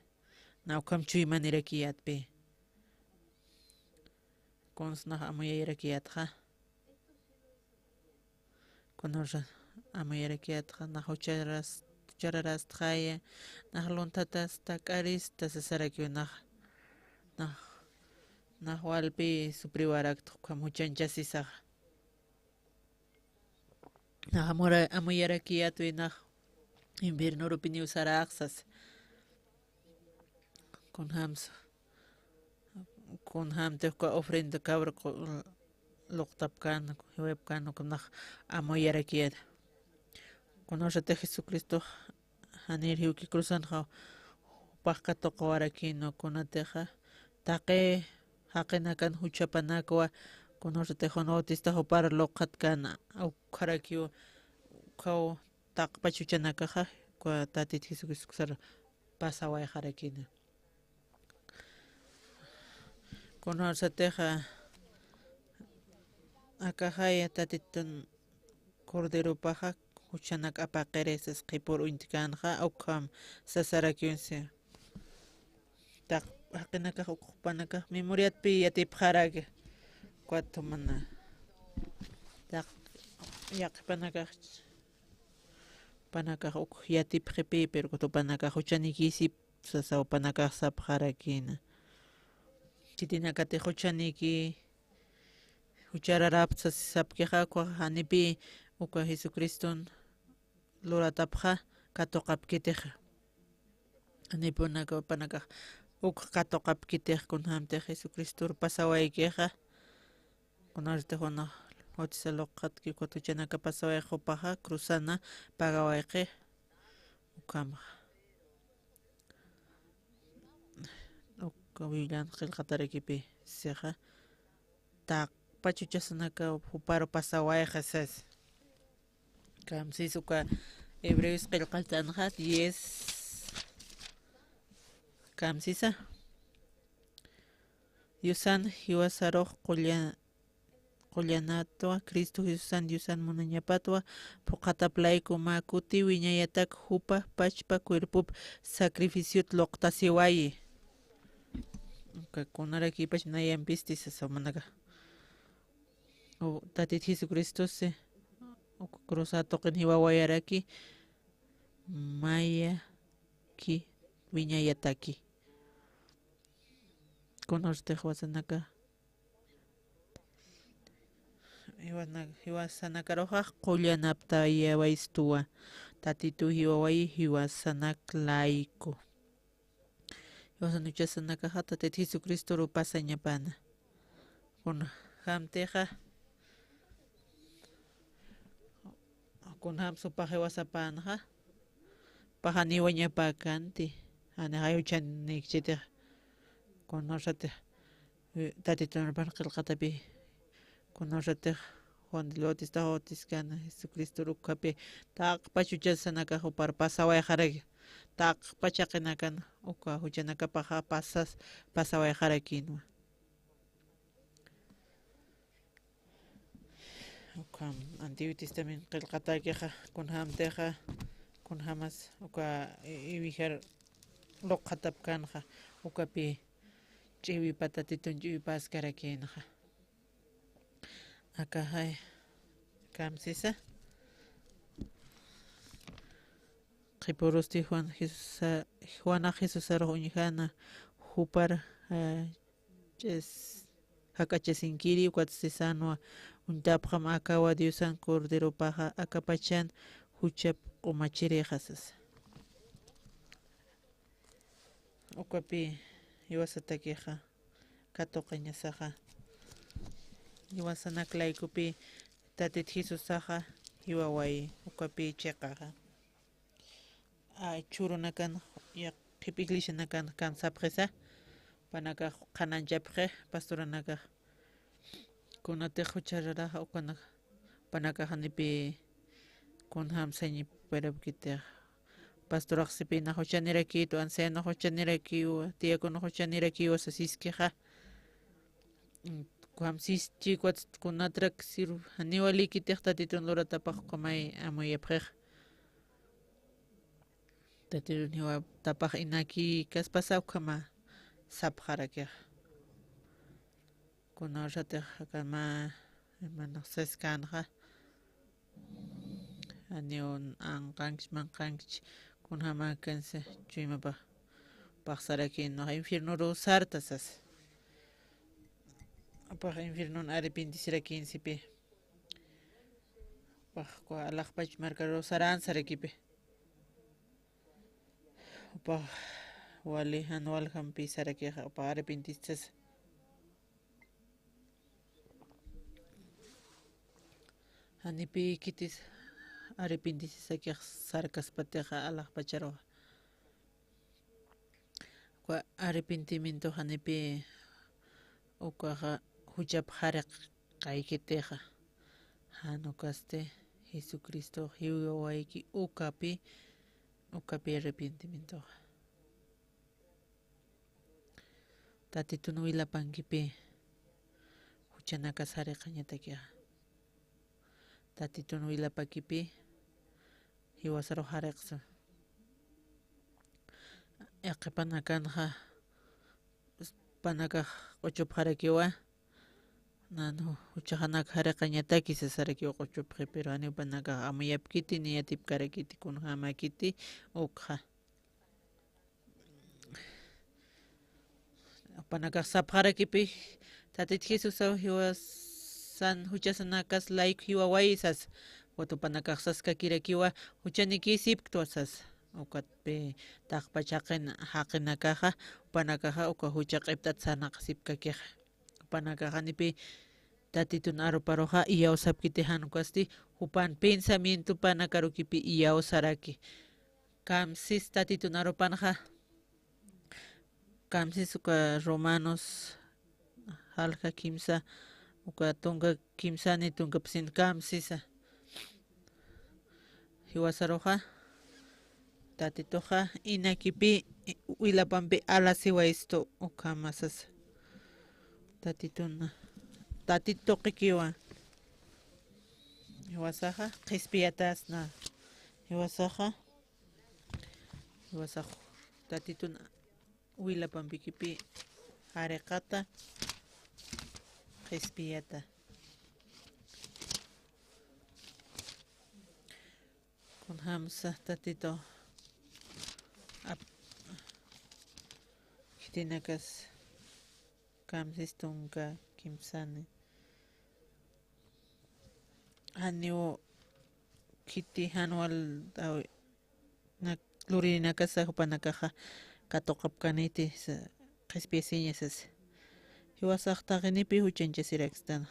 Nax ukham chuymanirakiyätpï. Kuns nax amuyayarakiyätxa. Kunsa amuyarakiyätxa, nax jucharas, juchararastxaya, nax lunthatas tak'arista sasarakiw nax, nax, nax walpï sufriwaraktxa ukham juchanchasisaxa. Nax amura, amuyarakiyätwi nax infiernorupiniw saräxsas. Kunjams, kunjamtix uka ofrenda cabra qu-, luqtapkän, jiwapkän, uka nax amuyarakiyät. Kunasatix Jesucristox janir jiwki cruzanxa, jupax katuqawarakïn, kunatixa taqi jaqinakan juchapanakwa, kunasatix Juan Bautista jupar luqatkän, ukharakiw, ukhaw taqpach juchanakaxa, uka Tatit Jesucristo sar pasawayxarakïna. Kunasatixa, akaxaya Tatitun Corderopaxa, juchanak apaqiri sas qhipür uñtkänxa, ukham sasarakiw si. Taq jaqinakax, uk jupanakax memoriatpï yatipxaraki. Ukat jumana. Taq yaqhipanakax, jupanakax uk yatipxipï, pero ukat jupanakax juchanikïsip sasa jupanakax sapxarakïna. Khitinakatix juchaniki, juchararapxsa sapkixa, ukax janipï uka Jesucriston luratapxa katuqapkitixa. Janipunaka jupanakax uk katuqapkitix, kunjamtix Jesucristor pasawaykixa. Kunasatix Juan Bautista luqatki, ukat juchanaka pasawayxi jupaxa, cruzana pagawayxi. Ukhamaxa. Uka Biblian qillqatarakipï sixa, taqpach juchasanaka juparu pasawayxi sas. Kamsis uka Hebreos qillqatanxa diez. Kamsisa. Diosan jiwasarux qulla-, qullanatwa, Cristo Jesusan Diosan munañapatwa, phuqhatap layku mä kuti wiñayatak jupa pachpa cuerpop sacrificiot luqtasiwayi. Uka kunarakïpach nayampisti sasa jumanakax. Tatit Jesucristosi cruzar tuqin jiwawayaraki, mayaki wiñayataki. Kunartix jiwasanaka, jiwana-, jiwasanakaruxa qullanaptayawaystuwa, Tatitu jiwawayi jiwasanak layku. Jiwasan juchasanakaxa Tatit Jesucristoru pasañapana. Kunjamtixa, kunjam supax jiwasapänxa, paxaniwañapäkanti, janixa juchanikchitix, kunasatix, Tatitun arupan qillqatapi, kunasatix Juan el Bautistax bautiskana, Jesucristoru ukhapi, taqpach juchasanakax jupar pasawayxaraki, taqpach jaqinakan uka juchanakapaxa pasas-, pasawayxarakinwa. Ukham Antiguo Testamento qillqatakixa, kunjamtixa, kunjamas uka i-, iwijar luqxatapkanxa, ukapi ch'iwipa Tatitun ch'iwipaskarakinxa. Akaxay, kamsisa. Qhipurusti Juan Jesusa-, Juanax Jesusarux uñjana, jupar, eh, ch'is-, jak'achasinkiri, ukat sisanwa, uñtapxam akawa Diosan Corderopaxa, akapachan juchap q'umachirixa sasa. Ukapi jiwasatakixa katuqañasaxa, jiwasanak laykupi Tatit Jesusaxa jiwawayi, ukapi chiqaxa. A, churunakan, yaqhip iglesianakan kamsapxisa, jupanakax qhanañchapxi, pastoranakax. Kunatix juchararaxa ukanak, jupanakax janipi kunjam sañiparapkitix. Pastoraxsipï nax juchanirakitu, ancianox juchanirakiwa, diáconox juchanirakiwa sasiskixa. Ukham sischï, ukat kunatrak sirv-, janiw walikitix Tatitun luratapax ukhamay amuyapxix. Tatitun jiwatapax inakïkaspasa ukhama sapxarakix. Kunawsatix akama hermanox saskanxa, janiw anqankch, manqankch, kunjamäkansa chuymapax, paxsarakin, infiernoru sarta sasa. Apax infiernon arrepentisirakïnsipi. Pax, kua alaxpach markaru saran sarakipi. Upax wali jan waljampi sarakixa, upax arrepentisas. Janipïkitis arrepentisisakix sarkaspatixa alaxpacharuxa. Uka arrepentimiento janipi ukaxa juchap jariqaykitixa. Jan ukasti Jesucristo jiwawayki ukapi, ukapi arrepentimientoxa. Tatitun wilapankipi juchanakas jariqañatakixa. Tatitun wilapakipi jiwasarux jariqsa. Yaqhipanakanxa, jupanakax q'uchupxarakiwa, nan ju-, juchaxanak jariqañataki sasarakiw q'uchupxi, pero janiw jupanakax amuyapkiti, ni yatipkarakiti kunjämäkiti ukxa. Jupanakax sapxarakipi, Tatit Jesusaw jiwasan juchasanakas layku jiwawayi sasa. Ukat jupanakax saskakirakiwa, juchanikïsipktwa sasa. Ukatpï taqpach jaqin-, jaqinakaxa, jupanakaxa uka jucha q'ipt'at sarnaqasipkakixa. Jupanakax janipï Tatitun aruparuxa iyawsapkiti, jan ukasti jupan pensamientopanakarukipi iyawsaraki. Kamsis Tatitun arupanxa, kamsis uka Romanos jalja kimsa, uka tunka kimsani tunkapsin kamsisa. Jiwasaruxa, Tatituxa inakipï wilapampi alasiwaystu ukhama sasa. Tatitun, Tatit tuqikiwa. Jiwasaxa qhispiyatasna. Jiwasaxa, jiwasax Tatitun wilapampikipi jariqata, qhispiyata. Kunjamsa Tatitu ap-, khitinakas kamsis tunka kimsani. Janiw khiti jan wal, aw, nak-, lurinakasa jupanakaxa katuqapkaniti, sa-, qhispiyasiña sasa. Jiwasax taqinipi juchañchasirakistana.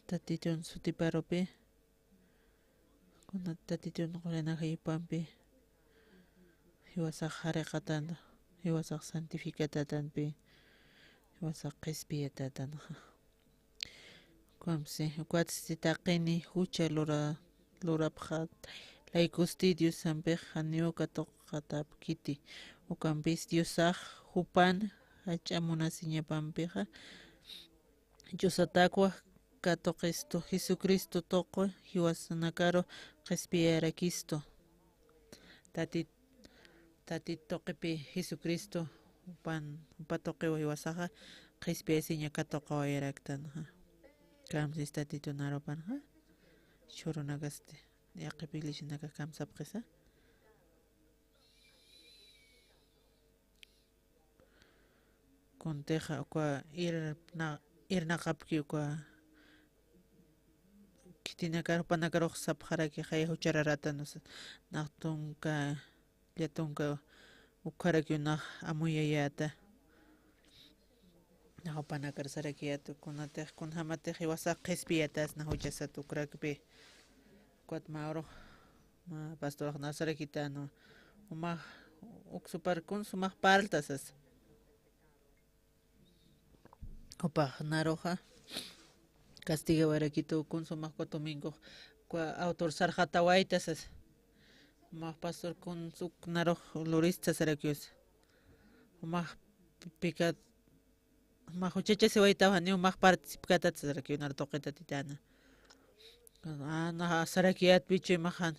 Tatitun sutiparupi, kuna Tatitun qullana jaypampi, jiwasax jariqatana, jiwasax santificatatanpi, jiwasax qhispiyatatanaxa. Ukamsi, ukatsti taqini jucha lura-, lurapxat, laykusti Diosampix janiw katuqatapkiti. Ukampis Diosax jupan jach'a munasiñapampixa, Diosatakwa katuqistu, Jesucristo tuqi jiwasanakaru qhispiyarakistu. Tatit, Tatit tuqipi Jesucristo jupan, jupa tuqiw jiwasaxa qhispiyasiña katuqawayaraktanaxa. Kamsis Tatitun arupanxa, chhurunakasti, yaqhip iglesianakax kamsapxisa. Kuntixa uka irna-, irnaqapki uka khitinakar jupanakarux sapxaraki jaya juchararatanus, nax tunka, llatunka ukharaki unax amuyayäta. Nax jupanakar sarakiyät, kunatix, kunjamatix jiwasax qhispiyatasna juchasat ukrakpi. Ukat mä urux, mä pastorax nasarakitänwa. Jumax, uk supar kun sumax parlta sasa. Jupax naruxa castigawarakitu kun sumax uka domingox, uka autor sarxatawayta sasa. Jumax pastor kun suk narux lurista sarakiw sasa. Jumax picat Mä juchachasiwaytaw janiw mä participkatat sarakiw nar tuqi Tatitana. A, nax sarakiyätpichu imax jan.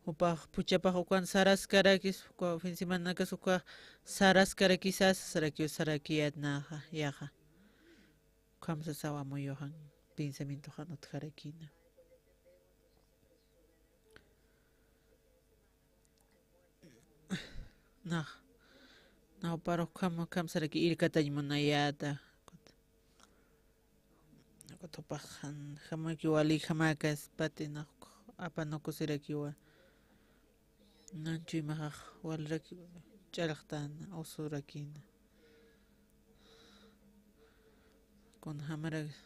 Jupax phuchhapax ukan saraskarakis, uka fin de semanakas uka saraskarakisas sarakiw sarakiyät naxa, yaxa. Ukham sasaw amuyux jan pensamientox jan utjarakïna. Nax, nax juparux ukham, ukham saraki irkatañ munayäta. Ukat jupax jan, jamäki walikjamäkaspati nax apanukusirakiwa. Nanchu imaxax waliraki ch'allxtana, usurakïna. Kunjamarak-,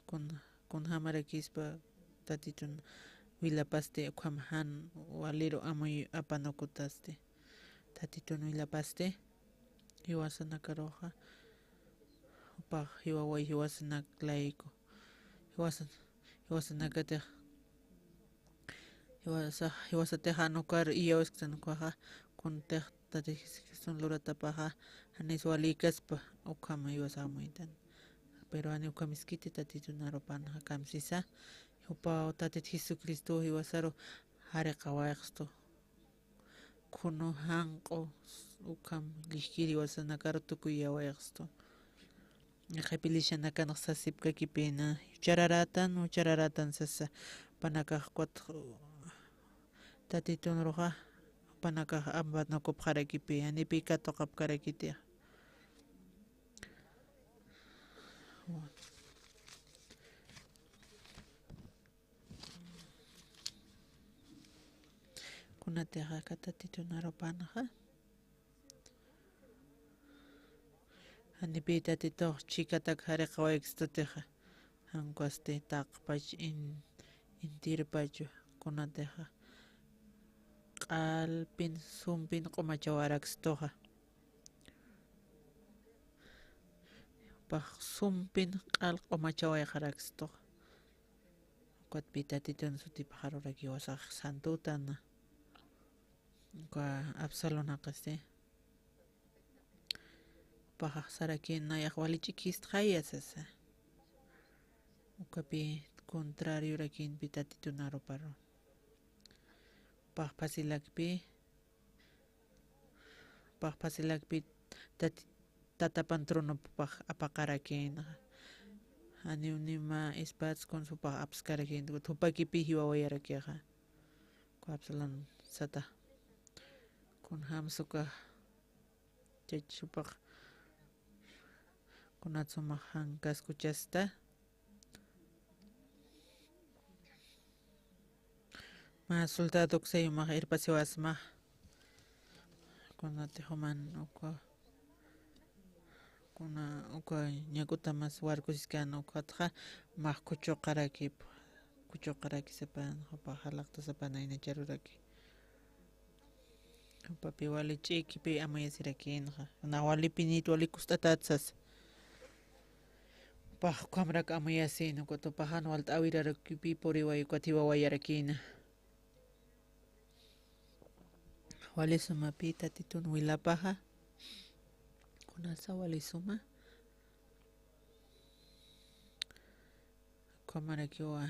kun-, kunjamarakispa Tatitun wilapasti, ukham jan waliru amuy apanukutasti. Tatitun wilapasti, jiwasanakaruxa, jupax jiwaway jiwasanak layku. Jiwasan-, jiwasanakatix Jiwasa, jiwasatix jan ukar iyawisktan ukaxa, kuntix Tati Jesucriston luratapaxa, janis walikaspa ukhama jiwasa amuytan. Pero jani ukham iskiti Tatitun arupanxa kamsisa, jupaw Tatit Jesucristo jiwasaru jariqawayxstu. Khunu janq'u ukham llijkir jiwasanakaru tukuyawayxstu. Qhipi iglesianakanx sasipkakipïna, juchararatan, juchararatan sasa, jupanakax ukat, Tatitun uruxa, jupanakax apanukupxarakipï, janipï katuqapkarakiti. Kunatixa aka Tatitun arupanxa. Janipï Tatitux chhikatak jariqawaykstutixa, jan ukasti taqpach in-, intirpachu, kunatixa q'alpin sumpin q'umachawarakstuxa. Jupax sumpin q'al q'umachawayxarakstuxa. Ukatpï Tatitun sutipxaruraki jiwasax santutana. Uka Absalonakasti. Jupaxax sarakïn nayax wali ch'ikistxaya sasa. Ukapï contrariorakïnpï Tatitun aruparu. Jupax phasilakpï, jupax phasilakpï Tati-, Tatapan tronopax apaqarakïnxa. Janiw ni mä espadas kun jupax apskarakïnti, jupakipi jiwawayarakixa. Uka Absalón sata. Kunjams uka chach jupax kunat sumax jankas kuchasta. Mä soldado uksa jumax irpasiwasma. Kunatix juman uka, kuna uka ñak'utamas warkusiskan ukatxa, mä khuchuqarakip, khuchuqarakisapan, jupax jalaqtasapan aynacharuraki. Jupapi wali ch'ikipï amuyasirakïnxa. Na walipi nit wali kust'atat sasa. Jupax ukhamrak amuyasin, ukat jupax jan walt'äwirarakipï puriway, ukat jiwawayarakïna. Wali sumapï Tatitun wilapaxa. Kunasa wali suma. Ukhamarakiwa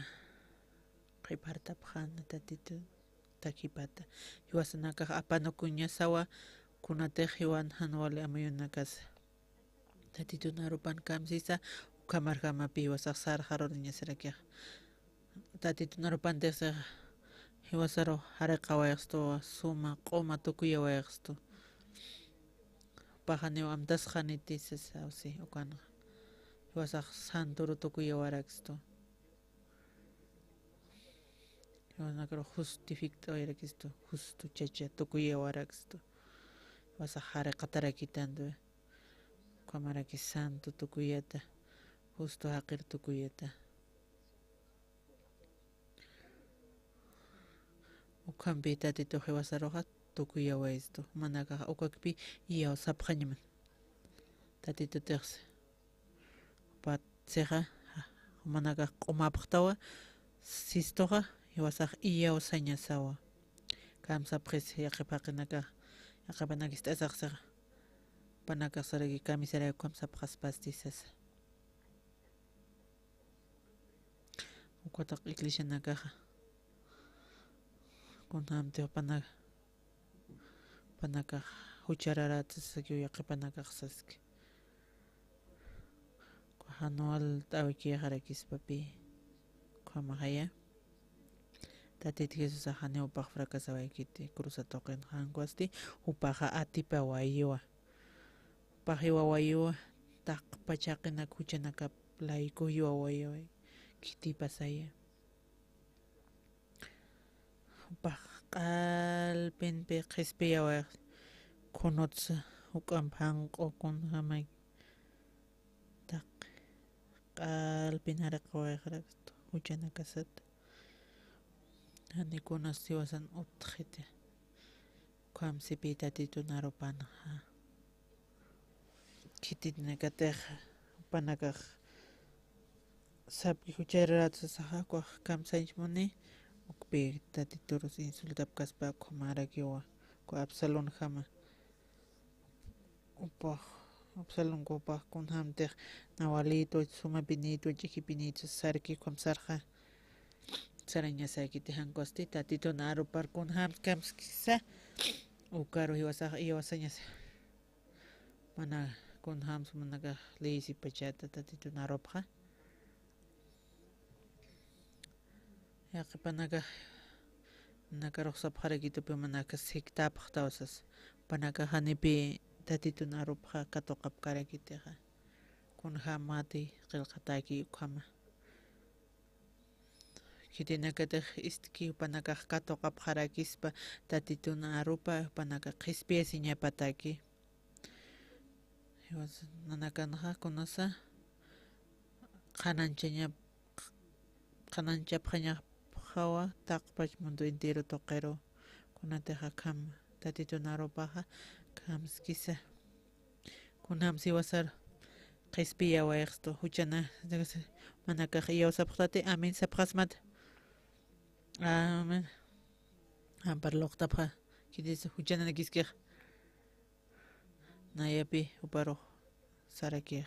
qhipartapxäna Tatitun takhipata. Jiwasanakax apanukuñasawa, kunatix jiwan jan wali amuyunakasa. Tatitun arupan kamsisa, ukhamarjamapï jiwasax sarxaruriñasarakixa. Tatitun arupantix jiwasarux jariqawayxstu, suma q'uma tukuyawayxstu. Jupax janiw amtasxaniti sasa, awsi, ukanxa. Jiwasax santuru tukuyawarakstu. Jiwasanakarux justifikt'awayarakistu, justo chacha tukuyawarakstu. Jiwasax jariqatarakitantu. Ukhamaraki santo tukuyata, justo jaqir tukuyata. Ukhampi Tatitux jiwasaruxa tukuyawaystu. Jumanakax ukakpi iyaw sapxañaman. Tatitutixsi. Jupatsixa, jumanakax q'umapxtawa, sistuxa, jiwasax iyaw sañasawa. Kamsapxis yaqhip jaqinakax, yaqhipanakist'asaxsixa. Jupanakax saraki kamisaraki ukham sapxaspasti sasa. Ukataq iglesianakaxa. Kunjamtix jupanaka, jupanakax juchararäta sasakiw yaqhipanakax saski. Uka jan walt'äwikïxarakispapï. Ukhamaxaya. Tatit Jesusax janiw jupax fracasawaykiti, cruza tuqin jankusti, jupaxa atipawayiwa. Jupax jiwawayiwa, taqpach jaqinak juchanakap layku jiwawayiwa, khitipasaya. Jupax q'alpinpi qhispiyawayx, khunutsa juk'amp janq'u kunjamay. Taq q'alpin jariqawayxarakstu juchanakasat. Jani kunas jiwasan utjxiti. Ukham sipï Tatitun arupanxa. Khitinakatix jupanakax sapki juchararäta sasaxa, ukax kamsañch muni, ukpï Tatiturus insultapkaspa ukhamarakiwa, uka Absalonjama. Jupax, Absalonka jupax kunjamtix na walïtwa, sumapinïtwa, ch'ikipinïtwa sarki, ukham sarxa. Sarañasäkiti jankusti, Tatitun arupar kunjam kamskisa, ukaru jiwasax iyawasañasa. Mana kunjams jumanakax liyisipachäta Tatitun arupxa. Yaqhipanakax, nakarux sapxarakitupi jumanakax siktäpxtaw sasa. Jupanakax janipï Tatitun arupxa katuqapkarakitixa. Kunjämati qillqatäki ukhama. Khitinakatix ist'ki jupanakax katuqapxarakispa Tatitun arupa, jupanakax qhispiyasiñapataki. Jiwas nanakanxa kunasa qhanañchañap-, qhanañchapxañapxawa taqpach mundo entero tuqiru, kunatixa kham Tatitun arupaxa khamskisa. Kunjams jiwasar qhispiyawayxstu, juchana, manakax iyawsapxtati, amén sapxasmat. Amén. Ampar luqtapxa, khitis juchananakiskix. Nayapi juparux sarakix.